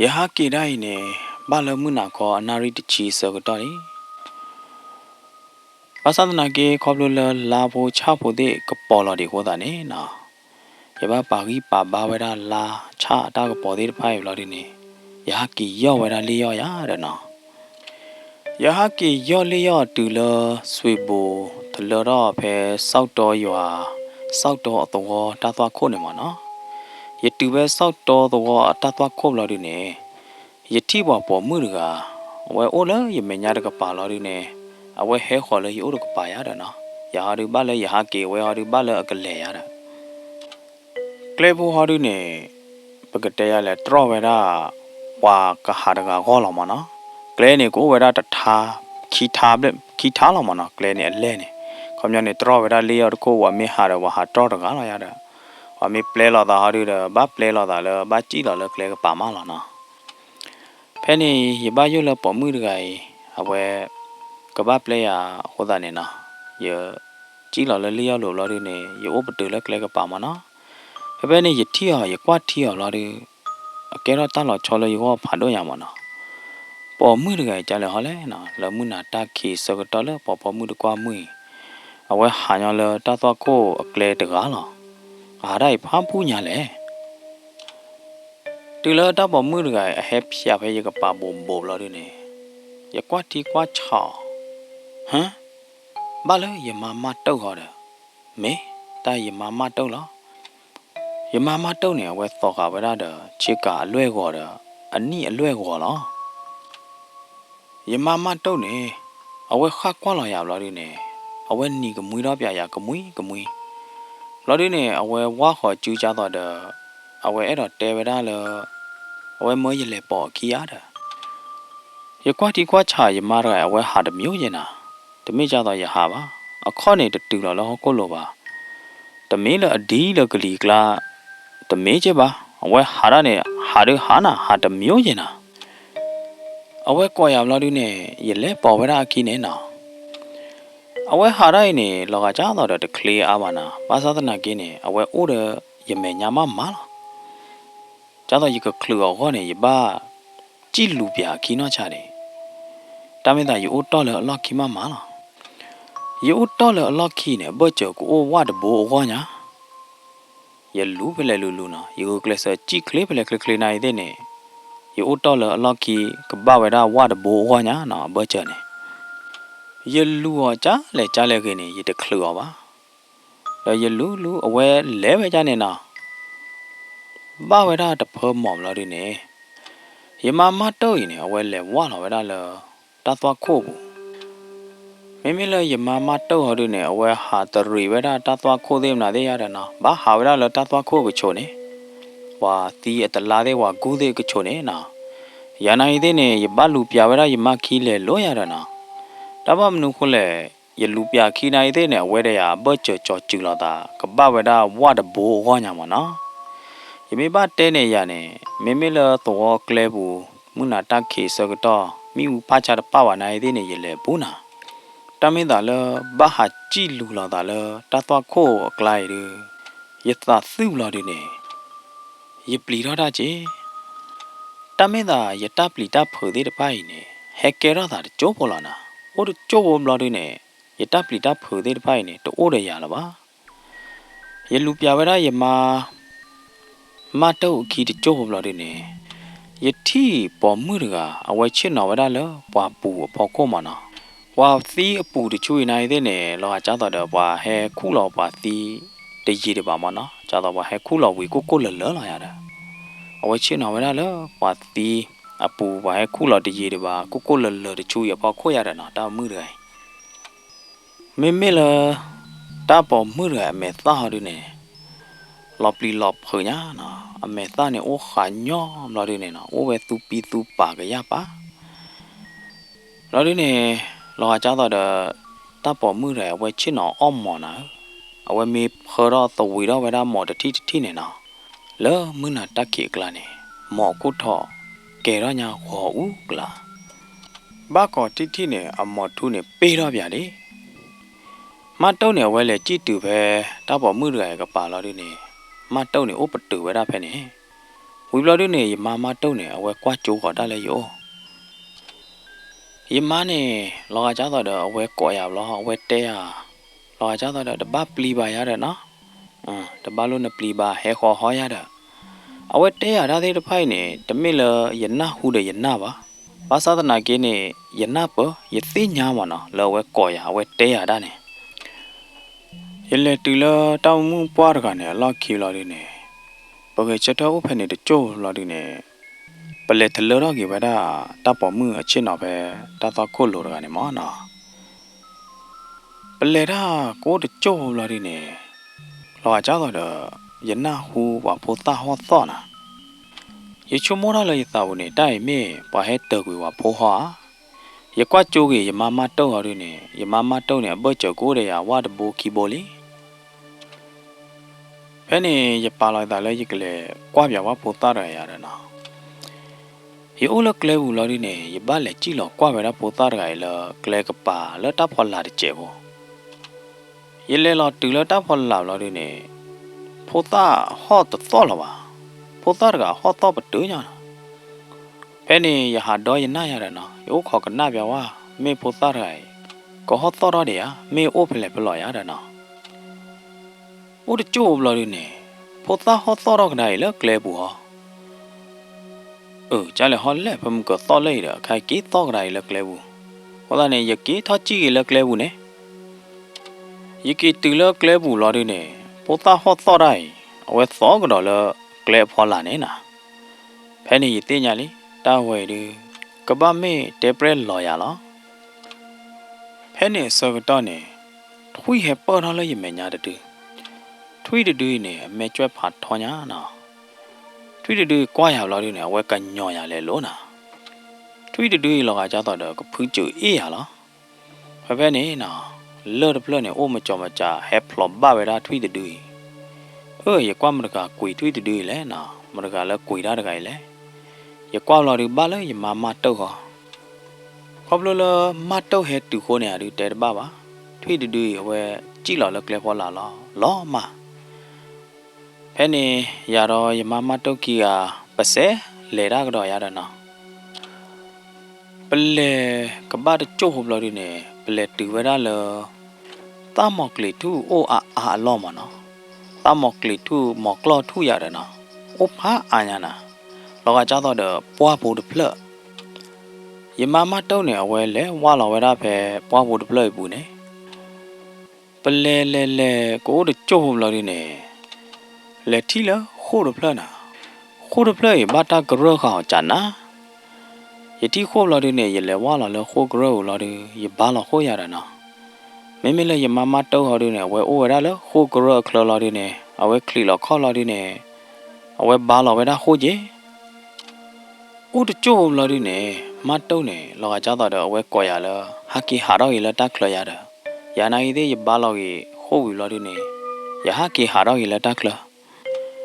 ယဟးက့ၤဒၣ်အံၤန့ၣ် ဘၣ်လၢမုၢ်နၤခီအနၣ်ရံၣ်တဆံဆၢကတီၢ်လံ. ဘၣ်ဆၣ်သနာ်က့ ခီဖျိလၢလါဖိဆၣ်ဖိသ့ၣ်ကပီၤလီၤဒံးအဃိသတးန့ၣ်နီၤ, ယဘၣ်ပာ်ဂံၢ်ပာ်ဘါဝဲဒၣ်လါဆၣ်အတၢ်ကပီၤသ့ၣ်တဖၣ်အံၤဘျီဒုန့ၣ် ယဟးက့ၤယီၢ်ဝဲဒၣ်လ့ၣ်ယီၢ်ယၤဒီးနီၤ. ယဟးက့ၤယီၢ်လ့ၣ်ယီၢ်တုၤလၢ စွ့ၣ်ဘိၣ် တလၢထီၣ်ဖဲ စီၣ်တီယွၤ စီၣ်တီအသဝီတၢ်သွၣ်ခိၣ်န့ၣ်မ့ၢ်နီၤ. ယတုၤဖဲစီၣ်တီသဝီအတၢ်သွၣ်ခိၣ်ဘျီဒုန့ၣ် ယထံၣ်ပှၤပိာ်မုၣ်တဂၤ အဝဲအိၣ်လၢယမဲာ်ညါတကပၤလီၤဒုန့ၣ် အဝဲဟဲဃီၤလၢယအိၣ်တကပၤယၤဒီးနီၤ. ယၤဟီဒုဘၣ်လၢယဟးက့ၤ အဝဲဟီဒုဘၣ်လၢအကလဲၤယၤဒီး ကျဲဖိဟီဒုန့ၣ် ပကတဲယၤလဲၣ် တြီၢ်ဝဲဒၣ် ပှၤကဟးတဂၤဂီၢ်လီၤမ့ၢ်နီၤ. ကျဲန့ၣ် ကအိၣ်ဝဲဒၣ်တထါ ခံထါဘျဲၣ် ခံထါလီၤမ့ၢ်နီၤ. ကျဲန့ၣ်အလဲၢ်န့ၣ် ခီပညီန့ၣ် တြီၢ်ဝဲဒၣ်လ့ၣ်ယီၢ်တခိၣ် ပှၤမ့ၢ်ဟးဒီး ပှၤဟးတြီၢ်တဂၤလီၤယၤဒီး ပှၤမ့ၢ်ပျဲလီၤသးဟီဒုဒီး ဘၣ်ပျဲလီၤသးလၢ ဘၣ်စံၣ်လီၤလၢကျဲကပၤမးလီၤနီၤ. ဖဲန့ၣ် ယဘၣ်ယိၣ်လၢပိာ်မုၣ်တဂၤအံၤ အဝဲ ကဘၣ်ပျဲယၤအဃိသတးန့ၣ်နီၤ, ယ စံၣ်လီၤလၢလ့ၣ်ယီၢ်လိၤဘျီဒုန့ၣ် ယအိၣ်ပတုာ်လၢကျဲကပၤမ့ၢ်နီၤ. ဖဲဖဲန့ၣ် ယထံၣ်အီၤ ယကွၢ်ထံအီၤဘျီဒု အကဲထီၣ်တၢ်လီၤဆီလၢယဂီၢ်ဖးဒိၣ်ညါမ့ၢ်နီၤ. ပိာ်မုၣ်တဂၤအံၤကလဲၤဟီလဲၣ်နီၤ, လၢမုၢ်နၤတၢ်ခံးဆၢကတီၢ်လၢပှၤပိာ်မုၣ်တကွၢ်မုၢ်အံၤ အဝဲဟးညီလၢတၢ်သွၣ်ခိၣ်အကျဲတဂၤလီၤ. အဟးဒၣ်အံၤဖးဖှူညါလဲၣ်. တုၤလၢတၢ်ပိာ်မုၣ်တဂၤအံၤ အဟဲဖျါဖဲယကပၤဘိးဘိးဘျီဒုန့ၣ် ယကွၢ်ထံကွၢ်ဆးအီၤ, ဟၢ, ဘၣ်လၢယမါမၢ်တၢၣ်ဃီဒီး, မ့ၢ်တၢ်ယမါမၢ်တၢၣ်လီၤ. ယမါမၢ်တၢၣ်န့ၣ် အဝဲသိးဃာ်ဝဲဒၣ်ဒီး ဆ့ကၤအလွဲၢ်ဂီၤဒီး အနံၣ်အလွဲၢ်ဂီၤလီၤ. ယမါမၢ်တၢၣ်န့ၣ် အဝဲဃၣ်ကွၢ်လီၤယၤဘျီဒုန့ၣ် အဝဲနံၤကမှံထီၣ်ပၠးယၤကမှံကမှံ. ဘျီဒုန့ၣ် အဝဲဝၢ်ဃီၤစုကၢ်သိးဒီး အဝဲအဲၣ်ဒိးတဲဝဲဒၣ်လၢ အဝဲမၢယလဲၤပိာ်အခံဧါဒီး ယကွၢ်ထံကွၢ်ဆးယမါတဂၤ အဝဲဟးတမံၤယဲၢ်နၤ, တမ့ၢ်ကၢ်သိးယဟးဘၣ်, အခီၣ်န့ၣ်တတုၤလီၤလၢဟီၣ်ခိၣ်လိၤဘၣ်, တမ့ၢ်လၢအဒံလၢကလံၤကျါ, တမ့ၢ်က့ဘၣ်, အဝဲဟးဒၣ်န့ၣ် ဟးဒုးဟးနၤ ဟးတမံၤယဲၢ်နၤ. အဝဲကိးယၤဘျီဒုန့ၣ် ယလဲၤပိာ်ဝဲဒၣ်အခံန့ၣ်နီၤ. အဝဲဟးဒၣ်အံၤန့ၣ် လီၤဂာ်ကၢ်သိးဒီးတချ့အါဘၣ်နၤ, ဘၣ်ဆၣ်သနာ်က့န့ၣ် အဝဲအိၣ်ဒီးယမဲာ်ညါမးမးလီၤ. ကၢ်သိးယကချုးအီၤအဂီၢ်န့ၣ် ယဘၣ်စံၣ်လူၤပၠးအခံနီၢ်ဆါန့ၣ်, တၢ်မ့ၢ်သးယအိၣ်တီၢ်လၢအလီၢ်ခံမးမးလီၤ. ယအိၣ်တီၢ်လၢအလီၢ်ခံန့ၣ် အဘၢၣ်စၢၤကအိၣ်ဝၣ်တဘိအဂီၢ်ညါ, ယလူၤဖဲလဲၣ်လူၤလူၤနီၤ, ယဂုာ်ကျဲးစၢးစံၣ်ချ့ဖဲလဲၣ်ချ့ချ့နၤအံၤသ့ၣ်န့ၣ်, ယအိၣ်တီၢ်လၢအလီၢ်ခံ ကဘၣ်ဝဲဒၣ်ဝၣ်တဘိအဂီၢ်ညါနီၤ, အဘၢၣ်စၢၤန့ၣ် ယလူၤအီၤကၢ်လဲၣ်ကၢ်လဲၣ်ဂ့ၤန့ၣ် ယတချုးအီၤဘၣ်. ဒီးယလူၤလူၤ အဝဲလဲၤဝဲဒၣ်န့ၣ်နီၤ, ဘၣ်ဝဲဒၣ်တဖၢမီၢ်ဘျီဒုန့ၣ်, ယမါမၢ်တၢၢ်အံၤန့ၣ် အဝဲလဲၤဝၢ်လီၤဝဲဒၣ်လၢ တၢ်သွၣ်ခိၣ်ပူၤ. မ့မ့ၢ်လၢယမါမၢ်တၢၢ်ဟီဒုန့ၣ် အဝဲဟးတရံးဝဲဒၣ်တၢ်သွၣ်ခိၣ်သ့ၣ်မနုၤသ့ၣ်ယါဒီးနီၤ, ဘၣ်ဟးဝဲဒၣ်လၢတၢ်သွၣ်ခိၣ်ကဆိးန့ၣ်, ပှၤသံအတလါသ့ၣ် ပှၤကူၣ်သ့ၣ်ကဆိးန့ၣ်နီၤ. ယၤနၤအံၤသ့ၣ်န့ၣ် ယဘၣ်လူၤပၠးဝဲဒၣ်ယမါခံလဲၤလိၤယါဒီးနီၤ. တၢ်ဘၣ်မနုၤဃိလဲၣ်, ယလူၤပၠးခံနၤအံၤသ့ၣ်န့ၣ် အဝဲဒီးယၤအဘၢၣ်စၢၤကၠီၤစုၤလိာ်သး ကဘၣ်ဝဲဒၣ်ဝၣ်တဘိအဂီၢ်ညါမးနီၤ. ယမ့ၢ်ဘၣ်တဲန့ၣ်ယၤန့ၣ် မ့မ့ၢ်လၢသဝီကျဲပူၤ မုၢ်နၤတၢ်ခံးဆၢကတီၢ် မ့ၣ်အူဖးဆါတပၣ်ဘၣ်နၤအံၤသ့ၣ်န့ၣ် ယလဲၤဘူးနၤ. တၢ်မ့ၢ်သးလၢ ဘၣ်ဟးစံၣ်လူၤလိာ်သးလၢတၢ်သွၣ်ခိၣ်အကျါအံၤဒု ယသးသုဘျီဒုန့ၣ် ယပျံၤထီၣ်တၢ်က့ၤ. တၢ်မ့ၢ်သးယတၢ်ပျံၤတၢ်ဖုးသ့ၣ်တဖၣ်အံၤန့ၣ် ဟဲကဲထီၣ်သးတကၠိဖိလီၤနၤ. အိၣ်တကၠိဖိဘျီဒုန့ၣ် ယတၢ်ပျံၤတၢ်ဖုးသ့ၣ်တဖၣ်အံၤန့ၣ် တအိၣ်ဒီးယၤလၢၤဘၣ်. ယလူၤပျးဝဲဒၣ်ယမါ မၢ်တၢၢ်အခံတစိၢ်ဖိဘျီဒုန့ၣ်, ယထံၣ်ပိာ်မုၣ်တဂၤ အဝဲဆ့ၣ်နီၤဝဲဒၣ်လၢပှၤပူၤအဖီခိၣ်မၢ်နီၤ. ပှၤသံအပူၤတဆူအံၤနၤအံၤသ့ၣ်န့ၣ် လီၤဂာ်ဒ်သိးဒီးပှၤဟဲခူၣ်လီၤပှၤသံတယံာ်ဒံးဘၣ်မၢ်နီၤ, ဒ်သိးပှၤဟဲခူၣ်လီၤဝံၤကိၢ်ကိၢ်လၢၤလၢာ်လီၤယၤဒီး, အဝဲဆ့ၣ်နီၤဝဲဒၣ်လၢပှၤသံအပူၤ ပှၤဟဲခူၣ်လီၤတယံာ်ဒံးဘၣ် ကိၢ်ကိၢ်လၢၤလၢာ်တဆူအံၤအဖီခိၣ်ယၤဒီးနီၤ, တၢ်ပိာ်မုၣ်တဂၤအံၤ မ့မ့ၢ်လၢ တၢ်ပိာ်မုၣ်တဂၤအမဲာ်သၣ်ဟီဒုန့ၣ်, လီၤပျံၤလီၤဖုးညါနီၤ, အမဲာ်သၣ်န့ၣ်အိၣ်ဃးညီဘျီဒုန့ၣ်နီၤ, အိၣ်ဝဲသူပံသူပာ်ကယၢ်ပာ် ဘျီဒုန့ၣ်, လီၤဂာ်ဒ်သိးဒီး တၢ်ပိာ်မုၣ်တဂၤအဝဲဆ့ၣ်နီၤအီၣ်မီၤနၤဧၢ, အဝဲမ့ၢ်ဖၢထီၣ်သဝံၤထီၣ်ဝဲဒၣ်မီၤတထံၣ်တထံၣ်န့ၣ်နီၤ, လၢမုၢ်နၤတၢ်ခံးအကျါန့ၣ်, မီၤအခိၣ်ထီၣ်ကဲၤထီၣ်ညါဂီၤအူကျါ ဘၣ်ကိးထံၣ်ထံၣ်န့ၣ် အမီၤထူန့ၣ်ပ့ၢ်ထီၣ်ပၠးလံ. မၢ်တၢၢ်န့ၣ် အဝဲလဲၤစံၣ်တုၤဖဲ တၢ်ပိာ်မုၣ်တဂၤအံၤကပၤလီၤဒုန့ၣ်, မၢ်တၢၢ်န့ၣ်အိၣ်ပတုာ်ဝဲဒၣ်ဖဲန့ၣ်, ဝံၤဘျီဒုန့ၣ် ယမါမၢ်တၢၢ်န့ၣ် အဝဲကွၢ်ကၠိဃီၤတၢ်လၢယအိၣ် ယမါန့ၣ် လီၤဂာ်ဒ်သိးဒီးအဝဲကိးယၤဘျီ အဝဲတဲယၤ, လီၤဂာ်ဒ်သိးဒီးတဘၣ်ပျံၤဘၣ်ယၤဒီးနီၤ, တဘၣ်လိၣ်နပျံၤဘၣ် ဟဲဃီၤဟီယၤဒီး, အဝဲတဲယၤတၢ်သ့ၣ်တဖၣ်အံၤန့ၣ် တမ့ၢ်လၢယနၢ်ဟူဒီးယနၢ်ဘၣ်, ဘၣ်ဆၣ်သနာ်က့န့ၣ် ယနၢ်ပၢၢ် ယသ့ၣ်ညါမၢ်နီၤ လၢအဝဲကိးယၤ အဝဲတဲယၤဒၣ်န့ၣ် ယလဲၤတုၤလၢတၢ်မုၣ်ပှၢ်တဂၤန့ၣ် အလီၢ်ခံလီၤဒုန့ၣ်, ပဂဲၤဆၢထၢၣ်အိၣ်ဖဲန့ၣ်တစိၢ်ဖိလီၤဒုန့ၣ်, ပလဲၤတလၢထီၣ်က့ၤဝဲဒၣ် တၢ်ပိာ်မုၣ်အဆ့ၣ်နီၤဖဲ တၢ်သီခိၣ်လိၤတဂၤန့ၣ်မၢ်နီၤ. ပလဲၤတၢ်ကအိၣ်တစိၢ်ဖိဘျီဒုန့ၣ်, လီၤဂာ်ဒ်သိးဒီး ယနၢ်ဟူပှၤဖိသၣ်ဟီၣ်သီၣ်နၤ, ယဆိကမိၣ်ထီၣ်လၢယသးပူၤန့ၣ် တၢ်အံၤမ့ၢ်ပှၤဟဲတၢၤကွံာ်ပှၤဖိဟီဧါ. ယကွၢ်ကၠိက့ၤယမါမၢ်တၢၢ်ဟီဒုန့ၣ် ယမါမၢ်တၢၢ်န့ၣ် အဘၢၣ်စၢၤကအိၣ်ဒီးယၤဝၣ်တဘိခံဘိလံ ဖဲန့ၣ် ယပာ်လီၤယသးလၢယကလဲၤကွၢ်ပၠးဝဲဖိသၣ်တဂၤယၤဒီးနီၤ, ယအိၣ်လၢကျဲပူၤလီၤဒုန့ၣ် ယဘၣ်လဲၤစံၣ်လီၤကွၢ်ဝဲဒၣ်ဖိသၣ်တဂၤအံၤလၢကျဲကပၤလၢတၢ်ဖီလာ်တစဲးဖိ ယလဲၤလီၤတုၤလၢတၢ်ဖီလာ်လီၤဒုန့ၣ်, ဖိသၣ်ဟီၣ်တသီၣ်လၢၤဘၣ်, ဖိသၣ်တဂၤဟီၣ်သီၣ်ပတုာ်ညါနီၤ. ဖဲန့ၣ် ယဟးဒီးယနၢ်ယၤဒီးနီၤ, ယအိၣ်ခိးကနၣ်ပၠးဝဲ, မ့ၢ်ဖိသၣ်တဂၤအံၤ ကဟီၣ်သီၣ်ထီၣ်ဒံးဧါ, မ့ၢ်အိၣ်ဖဲလဲၣ်ဖဲလဲၣ်ယၤဒီးနီၤ. အိၣ်တကၠိၢ်ဘျီဒုန့ၣ်, ဖိသၣ်ဟီၣ်သီၣ်ထီၣ်ကဒါအံၤလၢကျဲပူၤဟီ အၢ ကလဲၤဟီလဲၣ် ဖဲမုၢ်ကသီၣ်လၢအံၤဒီး အခါက့ၤသီၣ်ကဒါအံၤလၢကျဲပူၤ, အဃိသတးန့ၣ် ယက့ၤထီၣ်စံၣ်က့ၤလၢကျဲပူၤန့ၣ်, ယက့ၤတုၤလၢကျဲပူၤလီၤဒုန့ၣ်, ဖိသၣ်ဟီၣ်သီၣ်တၢ်အံၤ အဝဲသီၣ်ကဒီးလၢကျဲအဖီလာ်န့ၣ်နီၤ. ဖဲန့ၣ်ယသ့ၣ်ညါလံ, တၢ်ဝဲအံၤဒု ကဘၣ်မ့ၢ်တဲပြဲၢ်လီၤယၤလီၤ. ဖဲန့ၣ်အဆၢကတီၢ်န့ၣ်, ထွံၣ်ဟဲပၢၢ်ထီၣ်လၢယမဲာ်ညါတဒု, ထွံၣ်တဒုအံၤန့ၣ် အမဲာ်ကွၢ်ဖးထီညါနီၤ. ထွံၣ်တဒုအံၤကွၢ်ယၤဘျီဒုန့ၣ် အဝဲကညီၤယၤလဲၤလိၤနီၤ. ထွံၣ်တဒုအံၤလီၤဂာ်ဒ်သိးဒီးကဖုစၢၤအ့ၣ်ယၤလီၤ. ဖဲဖဲန့ၣ်နီၤ, လၢၢ်တဖျၢၣ်န့ၣ် အိၣ်မကၠီမကၠး ဟဲဖျိးဘၣ်ဝဲဒၣ်ထွံၣ်တဒုအံၤ. အၢ ယကွၢ်မတၤတဂၤကွံာ်ထွံၣ်တဒုအံၤလဲၣ်နီၤ, မတၤတဂၤလၢကွံာ်တၢ်တဂၤအံၤလဲၣ်. ယကွၢ်ဘျီဒုဘၣ်လၢယမါမၢ်တၢၢ်ဃီ ခီဖျိလၢမၢ်တၢၢ်ဟဲတုၤဃိန့ၣ် အဒုတဲတဘၣ်ဘၣ်, ထွံၣ်တဒုအံၤအဝဲစံၣ်လီၤလၢကျဲဖီလာ်လီၤ, လီၤမၢ်. ဖဲန့ၣ် ယၤဒီးယမါမၢ်တၢၢ်ခံဂၤ ပစဲးလဲၤတၢ်ကဒီးယၤဒီးနီၤ. ပလဲၤကဘၣ်တကၠိၢ်ဖိဘျီဒုန့ၣ် ပလဲၤတုၤဝဲဒၣ်လၢ သၣ်မီၤကျံၤထူၣ်အိၣ်အါအါအလီၢ်မၢ်နီၤ. သၣ်မီၤကျံၤထူၣ် မီၤကျီၢ်ထူၣ်ယၤဒီးနီၤ, အိၣ်ဖးအါညါနၤ, လီၤဂာ်ဒ်သိးဒီးပှၢ်ဖိတဖျၢၣ်. ယမါမၢ်တၢၢ်န့ၣ် အဝဲလဲၤဝၢ်လီၤဝဲဒၣ်ဖဲပှၢ်ဖိတဖျၢၣ်အံၤပူၤန့ၣ် ပလဲၤလဲၤလဲၤကအိၣ်တကၠိၢ်ဖိဘျီဒုန့ၣ်, လဲၤထံၣ်လၢဃိၣ်တဖျၢၣ်နၤ. ဃိၣ်တဖျၢၣ်အံၤ ဘၣ်တၢ်ကရၢၢ်ဃာ်အီၤကနၤ. ယထံၣ်ဃိၣ်ဘျီဒုန့ၣ် ယလဲၤဝၢ်လီၤလၢဃိၣ်ကရၢၢ်ပူၤလီၤဒု ယဘါလီၤဃိၣ်ယၤဒီးနီၤ. မ့မ့ၢ်လၢယမါမၢ်တၢၢ်ဟီဒုန့ၣ် အဝဲအိၣ်ဝဲဒၣ်လၢဃိၣ်ကရၢၢ်အချၢလီၤဒုန့ၣ် အဝဲချံးလီၤခီၣ်လီၤဒုန့ၣ် အဝဲဘါလီၤဝဲဒၣ်ဃိၣ်က့ၤ အိၣ်တကၠိၢ်ဖိဘျီဒုန့ၣ် မၢ်တၢၢ်န့ၣ် လီၤဂာ်ဒ်သိးဒီးအဝဲကိးယၤလၢ ဟဲက့ၤဟးထီၣ်က့ၤလၢတၢ်ချၢယၤဒီး, ယၤနာ်ဂ့ၤသ့ၣ် ယဘါလီၤက့ၤဃိၣ်ဝံၤဘျီဒုန့ၣ် ယဟဲက့ၤဟးထီၣ်က့ၤလၢတၢ်ချၢ.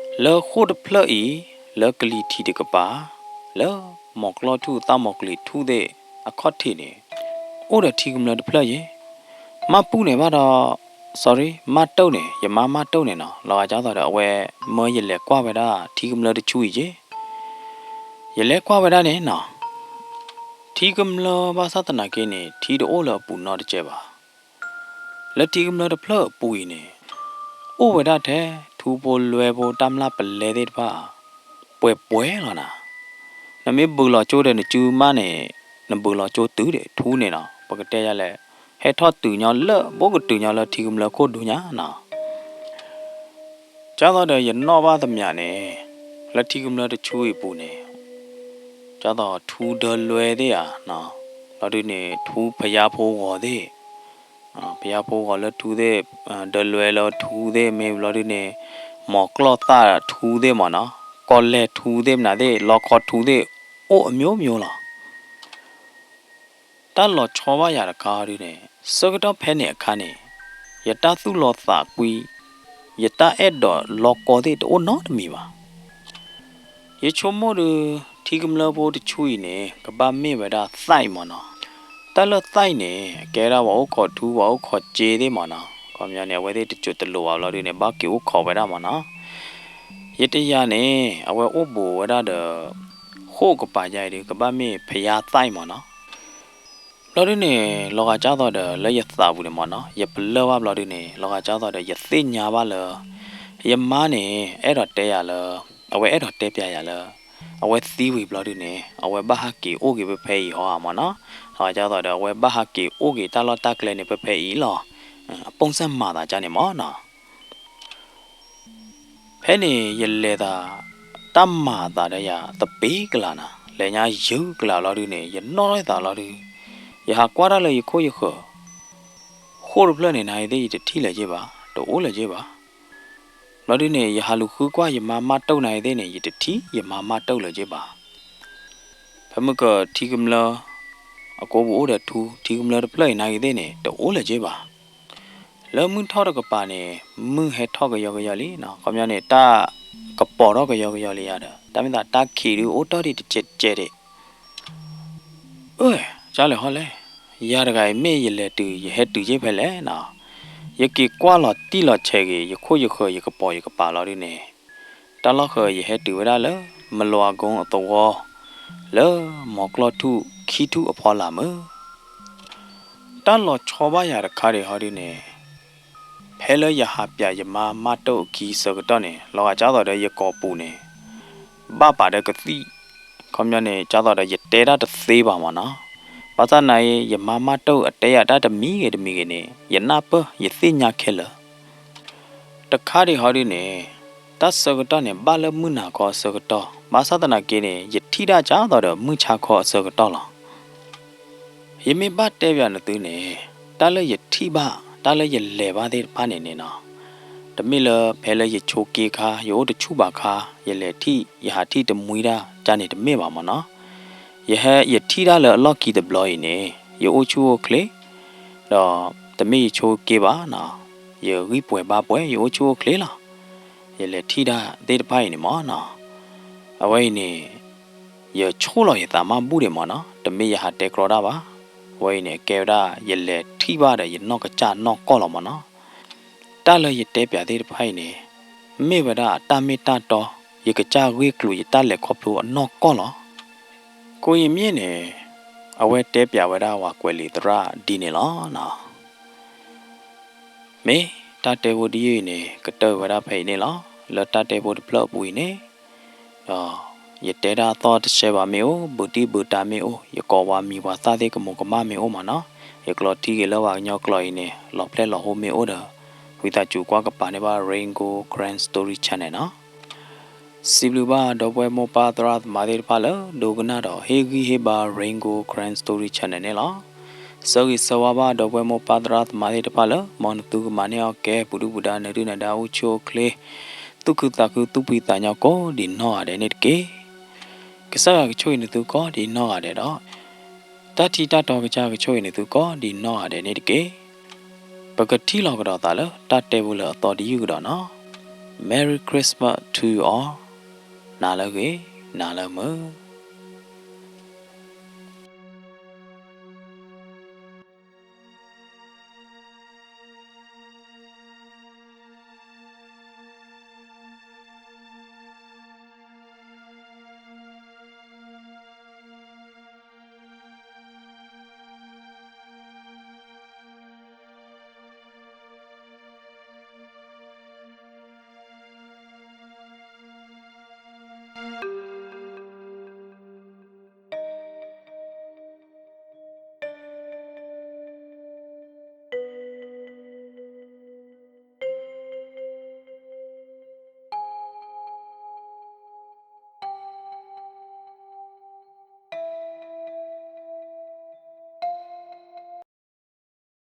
လၢဃိၣ်တဖျၢၣ်အံၤ လၢကလံၤထံးတကပၤ လၢမီၤကျီၢ်ထူၣ်သၣ်မီၤကျံၤထူၣ်သ့ၣ်အခီၣ်ထံးန့ၣ် အိၣ်ဒီးထံကမျၢၢ်တဖျၢၣ်ယ့ၣ်. မၢ်ပူၣ်န့ၣ်ဘၣ်ဒီး sorry မၢ်တၢၢ်န့ၣ် ယမါမၢ်တၢၢ်န့ၣ်နီၤ လီၤဂာ်ဒ်သိးဒီးအဝဲမၢယလဲၤကွၢ်ဝဲဒၣ်ထံကမျၢၢ်တဆူအံၤက့ၤ ယလဲၤကွၢ်ဝဲဒၣ်န့ၣ်နီၤ ထံကမျၢၢ်ဘၣ်ဆၣ်သနာ်က့န့ၣ် ထံတအိၣ်လၢအပူၤနီတစဲးဘၣ်. လၢထံကမျၢၢ်တဖျၢၣ်အပူၤအံၤန့ၣ် အိၣ်ဝဲဒၣ်ထဲထူဖိလွဲဖိတၢ်မျၢ်ပလဲသ့ၣ်တဖၣ် ပှဲၤပှဲၤလီၤနၤ. နမ့ၢ်ဘုးလီၤကၠိဒီးနစုမးန့ၣ်, နဘုးလီၤကၠိတုၤဒီးထူန့ၣ်နီၤ, ပကတဲယၤလဲၣ်, ဟဲထီၣ်တုၤညီလၢ ဘိးကတုၤညီလၢထံကမျၢၢ်ခိၣ်ဒူညါနီၤ. ကၢ်သိးဒီးယနီၣ်ဘၣ်သမျးန့ၣ်, လၢထံကမျၢၢ်တဆူအံၤအပူၤန့ၣ်, ကၢ်သိးထူဒၢလွဲသ့ၣ်ဧါ, ဘျီဒုန့ၣ် ထူဖယါဖိဂီၤသ့ၣ်, ဖယါဖိဂီၤလၢထူသ့ၣ်, ဒၢလွဲလၢထူသ့ၣ် မ့ၢ်ဘျီဒုန့ၣ် မီၤကျီၢ်သၣ်ထူသ့ၣ်မ့ၢ်နီၤ, ကီၢ်လဲၢ်ထူသ့ၣ်မနုၤသ့ၣ် လီခီထူသ့ၣ် အိၣ်အမျိုးမျိုးလီၤ. တၢ်လီၤဆီဘၣ်ယၤတခါဒုန့ၣ်, ဆၢကတီၢ်ဖဲန့ၣ်အခါန့ၣ်, ယတၢ်သူၣ်လီၤသးကွံ, ယတၢ်အဲၣ်ဒိးလီၤကီသ့ၣ်တအိၣ်နီတမံၤဘၣ်. ယဆိကမိၣ်ဒီး ထံကမျၢၢ်ဖိတဆူအံၤန့ၣ် ကဘၣ်မ့ၢ်ဝဲဒၣ်သၣ်အံၤမ့ၢ်နီၤ. တၢ်လၢသၣ်အံၤန့ၣ် အကဲဒၣ်ပှၤအိၣ်ခိးထူ ပှၤအိၣ်ခိးစ့သ့ၣ်မ့ၢ်နီၤ. ခီပညီန့ၣ် အဝဲသ့ၣ်တစိၤတလိၤဘၣ်ဘျီဒုန့ၣ် ဘၣ်က့ၤအိၣ်ခိးဝဲဒၣ်မ့ၢ်နီၤ. ယတယၤန့ၣ် အဝဲအိၣ်ဘူးဝဲဒၣ်ဒီး ဃိၣ်ကပၤယါအံၤဒီး ကဘၣ်မ့ၢ်ဖယါသၣ်အံၤမ့ၢ်နီၤ. ဘျီဒုန့ၣ် လီၤဂာ်ကၢ်သိးဒီးလၢယသးပူၤန့ၣ်မ့ၢ်နီၤ, ယပလၢၢ်ဘၣ်ဘျီဒုန့ၣ် လီၤဂာ်ကၢ်သိးဒီးယသ့ၣ်ညါဘၣ်လၢ ယမါန့ၣ် အဲၣ်ဒိးတဲယၤလၢ, အဝဲအဲၣ်ဒိးတဲပျးယၤလၢ အဝဲသံဝံၤဘျီဒုန့ၣ် အဝဲဘၣ်ဟးက့ၤအိၣ်က့ၤဖဲဖဲအံၤဟီဧါမ့ၢ်နီၤ. လီၤဂာ်ကၢ်သိးဒီး အဝဲဘၣ်ဟးက့ၤအိၣ်က့ၤတၢ်လီၢ်တၢ်ကျဲန့ၣ် ဖဲဖဲအံၤလီၤ. အပိၢ်စၢ်မၤသးကၢ်န့ၣ်မ့ၢ်နီၤ. ဖဲန့ၣ်ယလဲၤသး, တၢ်မၤသးဒီးယၤသပ့ၤကလးနၤ, လဲၤညါယုၤကလးလီၤဒုန့ၣ် ယနီၣ်ထီၣ်သးလီၤဒု, ယဟးကွၢ်တၢ်လၢယခိၣ်ယဃၢၤ, ဃိၣ်တဖျၢၣ်န့ၣ် နၤအံၤသ့ၣ်ယတထံၣ်လၢၤက့ဘၣ်, တအိၣ်လၢၤက့ဘၣ်. ဘျီဒုန့ၣ် ယဟးလူၤဃုကွၢ်ယမါမၢ်တိၢ်နၤအံၤသ့ၣ်န့ၣ် ယတထံၣ်ယမါမၢ်တိၢ်လၢၤက့ဘၣ်. ဖဲမုၢ်ကထံကမျၢၢ်, အကိးပူၤအိၣ်ဒီးထူ, ထံကမျၢၢ်တဖျၢၣ်အံၤနၤအံၤသ့ၣ်န့ၣ် တအိၣ်လၢၤက့ဘၣ်. လၢမုၢ်ထီၣ်တကပၤန့ၣ် မုၢ်ဟဲထီၣ်ကယီကယီလံ, ခီပညီန့ၣ် တၢ်ကပီၤထီၣ်ကယီကယီလံယၤဒီး တၢ်မ့ၢ်သးတၢ်ခံးဒုအိၣ်တီၢ်ဒံးတကဲးကဲးဒံး. အၢ, ကၢ်လဲၣ်ဟီလဲၣ်, ယၤတဂၤအံၤမ့ၢ်ယလဲၤတုၤ ယဟဲတုၤက့ၤဖဲလဲၣ်နီၤ. ယက့ၤကွၢ်လီၤတံၢ်လီၤဆဲးက့ၤ ယခိၣ်ယဃၢၤယကပီၤယကပၤလီၤဒုန့ၣ်, တၢ်လီၢ်ဃၢၤယဟဲတုၤဝဲဒၣ်လၢ မလီၤအကိအသဝီ, လၢမီၤကျီၢ်ထူၣ်ခံထူၣ်အဖီလာ်မုၢ် တၢ်လီၤဆီဘၣ်ယၤတခါဒံးဟီဒုန့ၣ်, ဖဲလၢယဟးပျးယမါမၢ်တိၢ်အခံဆၢကတီၢ်န့ၣ် လီၤဂာ်ကၢ်သိးဒီးယကိာ်ပူၤန့ၣ် ဘၣ်ပာ်ဒီးကသံၣ်, ခီပညီန့ၣ် ကၢ်သိးဒီးယတဲတၢ်တသ့ဘၣ်မ့ၢ်နီၤ. ဘၣ်ဆၣ်သနာ်က့ ယမါမၢ်တိၢ်အတဲယၤတၢ်တမံၤဂ့ၤတမံၤဂ့ၤန့ၣ် ယနၢ်ပၢၢ်ယသ့ၣ်ညါခဲလၢာ် တခါဒံးဟီဒုန့ၣ်, တၢ်ဆၢကတီၢ်န့ၣ် ဘၣ်လၢမုၢ်နၤခီအဆၢကတီၢ်, ဘၣ်ဆၣ်သနာ်က့န့ၣ် ယထံၣ်ဒၣ်ကၢ်သိးဒီးမုၢ်ဆါခီအဆၢကတီၢ်လီၤ. ယမ့ၢ်ဘၣ်တဲပျးနသုန့ၣ်, တၢ်လၢယထံၣ်ဘၣ် တၢ်လၢယလဲၤဘၣ်သ့ၣ်တဖၣ်န့ၣ်န့ၣ်နီၤ, တမ့ၢ်လၢဖဲလၢယဆိးက့ခါ ယအိၣ်တဆူၣ်ဘၣ်ခါ ယလဲၤထံၣ် ယဟးထံၣ်တမှံတၢ်ကၢ်န့ၣ်တမ့ၢ်ဘၣ်မ့ၢ်နီၤ. ယဟဲ ယထံၣ်တၢ်လၢအလီၢ်ခံတဘျီအံၤန့ၣ် ယအိၣ်ဆူၣ်အိၣ်ချ့, ဒီးတမ့ၢ်ယဆိးက့ဘၣ်နီၤ, ယဂံၢ်ပှဲၤဘါပှဲၤ ယအိၣ်ဆူၣ်အိၣ်ချ့လီၤ. ယလဲၤထံၣ်တၢ်သ့ၣ်တဖၣ်အံၤန့ၣ်မ့ၢ်နီၤ, အဝဲအံၤန့ၣ် ယဆိၣ်လီၤယသးမးဘူၣ်ဒံးမ့ၢ်နီၤ, တမ့ၢ်ယဟးတဲကြီတၢ်ဘၣ်. အဝဲအံၤန့ၣ် ကဲဝဲဒၣ်ယလဲၤထံၣ်ဘၣ်ဒီးယနီၢ်ကစၢ်နီၢ်ကီၢ်လီၤမ့ၢ်နီၤ. တၢ်လၢယတဲပျးသ့ၣ်တဖၣ်အံၤန့ၣ် မ့ၢ်ဝဲဒၣ်တၢ်မ့ၢ်တၢ်တီ ယကစၢ်ဂ့ၢ်ကျိၤယတၢ်လဲၤခီဖျိအနီၢ်ကီၢ်လီၤ. ကိးယမ့ၢ်န့ၣ် အဝဲတဲပျးဝဲဒၣ်ဝၤကွဲးလံာ်သရၣ်ဒ်န့ၣ်လီၤ. မ့ၢ်တၢ်တဲဖိတယုၢ်အံၤန့ၣ် ကတၢၢ်ဝဲဒၣ်ဖဲအံၤန့ၣ်လီၤ. လၢတၢ်တဲဖိတဖျၢၣ်အပူၤအံၤန့ၣ် ဒီးယတဲတၢ်သီၣ်တဆဲးဘၣ်မ့ၢ်အိၣ်, ဘူးတံၢ်ဘူးတၢ်မ့ၢ်အိၣ်, ယကိးဝၤမံၤပှၤသၣ်သ့ၣ်ကမူးကမၣ်မ့ၢ်အိၣ်မ့ၢ်နီၤ, ယကျိးထံက့ၤလၢပှၤကညီကျိာ်အံၤန့ၣ် လီၤဖျဲၣ်လီၤဟိမ့ၢ်အိၣ်ဒီး ဝံသးစူၤကွၢ်ကပၤန့ၢ်ဘၣ် Rain Gold Karen Story Channel နီၤ. စံးဘျုးဘၣ်ဒီပုၢ်ဝဲၢ်မိၢ်ပၢ်သရၣ်သမါသ့ၣ်တဖၣ်လၢ ဒိကနၣ်ဒီးဟ့ၣ်ဂံၢ်ဟ့ၣ်ဘါ Rain Gold Karen Story Channel န့ၣ်လီၤ. ဆၢဂ့ၤဆၢဝါဘၣ်ဒီပုၢ်ဝဲၢ်မိၢ်ပၢ်သရၣ်သမါသ့ၣ်တဖၣ်လၢ မ်နသုကမၤန့ၢ်အီၣ်ကဲ ပူၤဒုၣ်ပူၤဒါ နဒုၣ်နဒါ အိၣ်ဆူၣ်အိၣ်ချ့ သူၣ်ခုသးခု သူၣ်ဖှံသးညီကိးဒံးနီၢ်ဂၤဒဲးန့ၣ်တက့ၢ်. ကစၢ်ယွၤကဆိၣ်ဂ့ၤနသုကိးဒံးနီၢ်ဂၤဒဲးဒီး တၢ်ထံတၢ်တီကစၢ်ကဆိၣ်ဂ့ၤနသုကိးဒံးနီၢ်ဂၤဒဲးန့ၣ်တက့ၢ်. ပကထံၣ်လိာ်ကဒီးသးလၢတၢ်တဲဖိလၢအသီတယုၢ်ကဒီးနီၤ. Merry Christmas to you all. နၤလၢဂ့ၤ, နၤလၢမုာ်.